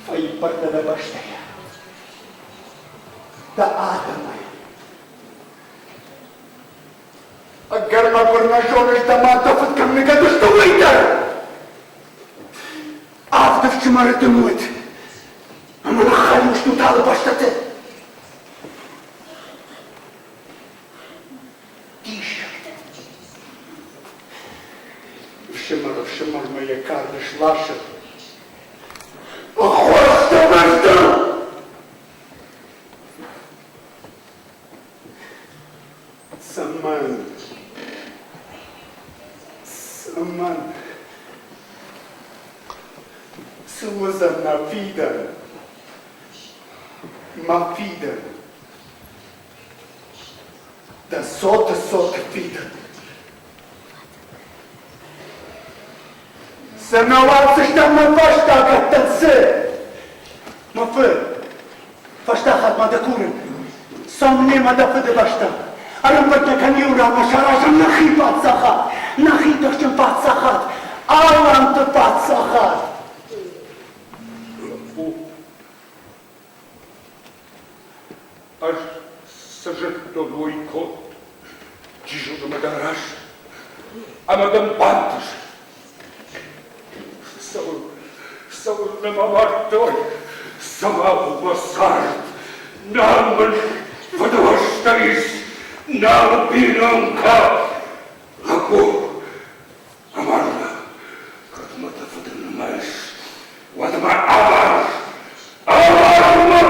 S4: Фӕиппӕрд дӕ дӕ бӕстӕйӕ, дӕ адӕмӕй. Ӕгӕр-мӕгуыр нӕ зоныс дӕ мад дӕ фыд кӕм ныгӕд сты, уый дӕр! Авд ӕфсымӕры дын уыд, ӕмӕ ныххӕлиу стут алы бӕстӕты. Диссӕгтӕ! Ӕфсымӕр ӕфсымӕрмӕ йӕ кард сласы. Ӕххуырсты бӕсты! Цӕмӕн? Цӕмӕн? Цы уыдзӕн нӕ фидӕн? Мӕ фидӕн. Дӕ цоты цоты фидӕн. Цы нӕ уадздзыстӕм мӕ фӕстагӕттӕн, цы? Мӕ фыд, фӕстаг хатт ма дӕ курын, цом немӕ дӕ фыдыбӕстӕм. Ӕрӕмбырдтӕ кӕн иу ранмӕ, саразӕм нӕхи паддзахад, нӕхи тыхджын паддзахад, Аланты паддзахад.
S8: Лӕппу, ӕз цы зыдтон, уый кодтон. Чи зоны мӕ дӕ раст ӕмӕ дӕм бантыст. Цӕуыл, цӕуылнӕ мӕ мардтой, цӕмӕ у мӕ цард? Нал мын фыдыбӕстӕ ис, нал бинонтӕ. Лӕппу, амар мӕ, кӕд мӕ дӕ фыды нымайыс, уӕд мӕ амар! Амар мӕ!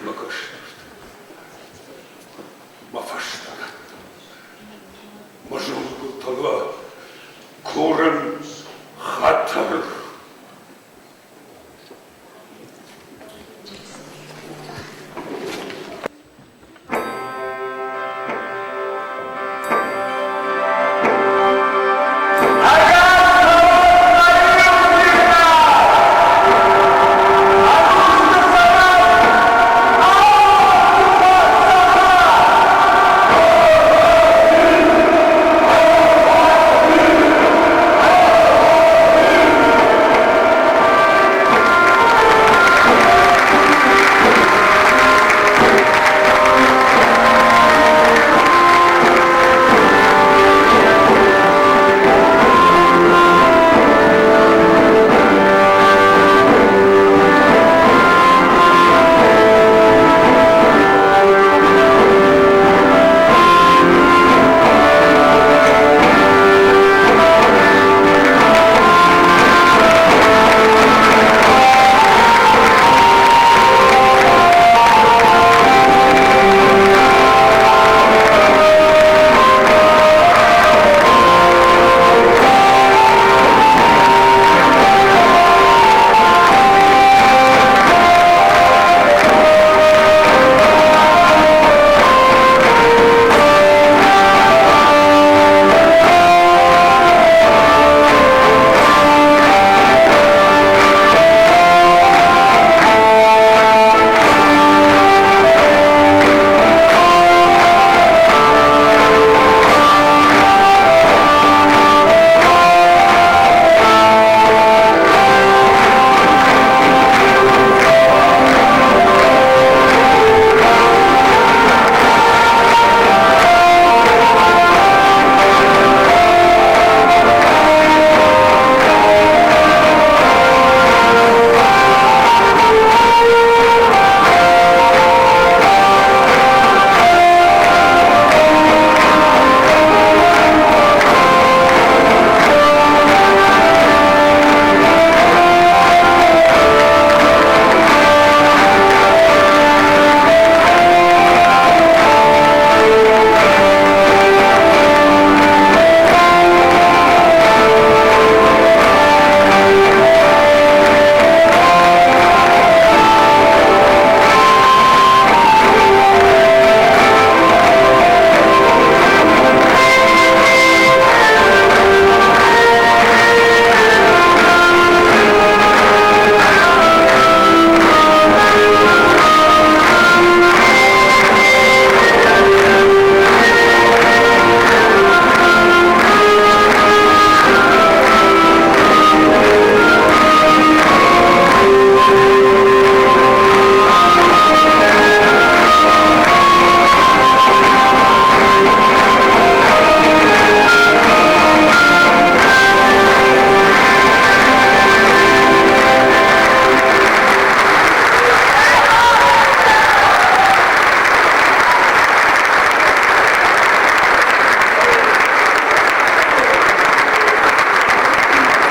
S8: Мӕ кӕстӕртӕ, мӕ фӕстӕ.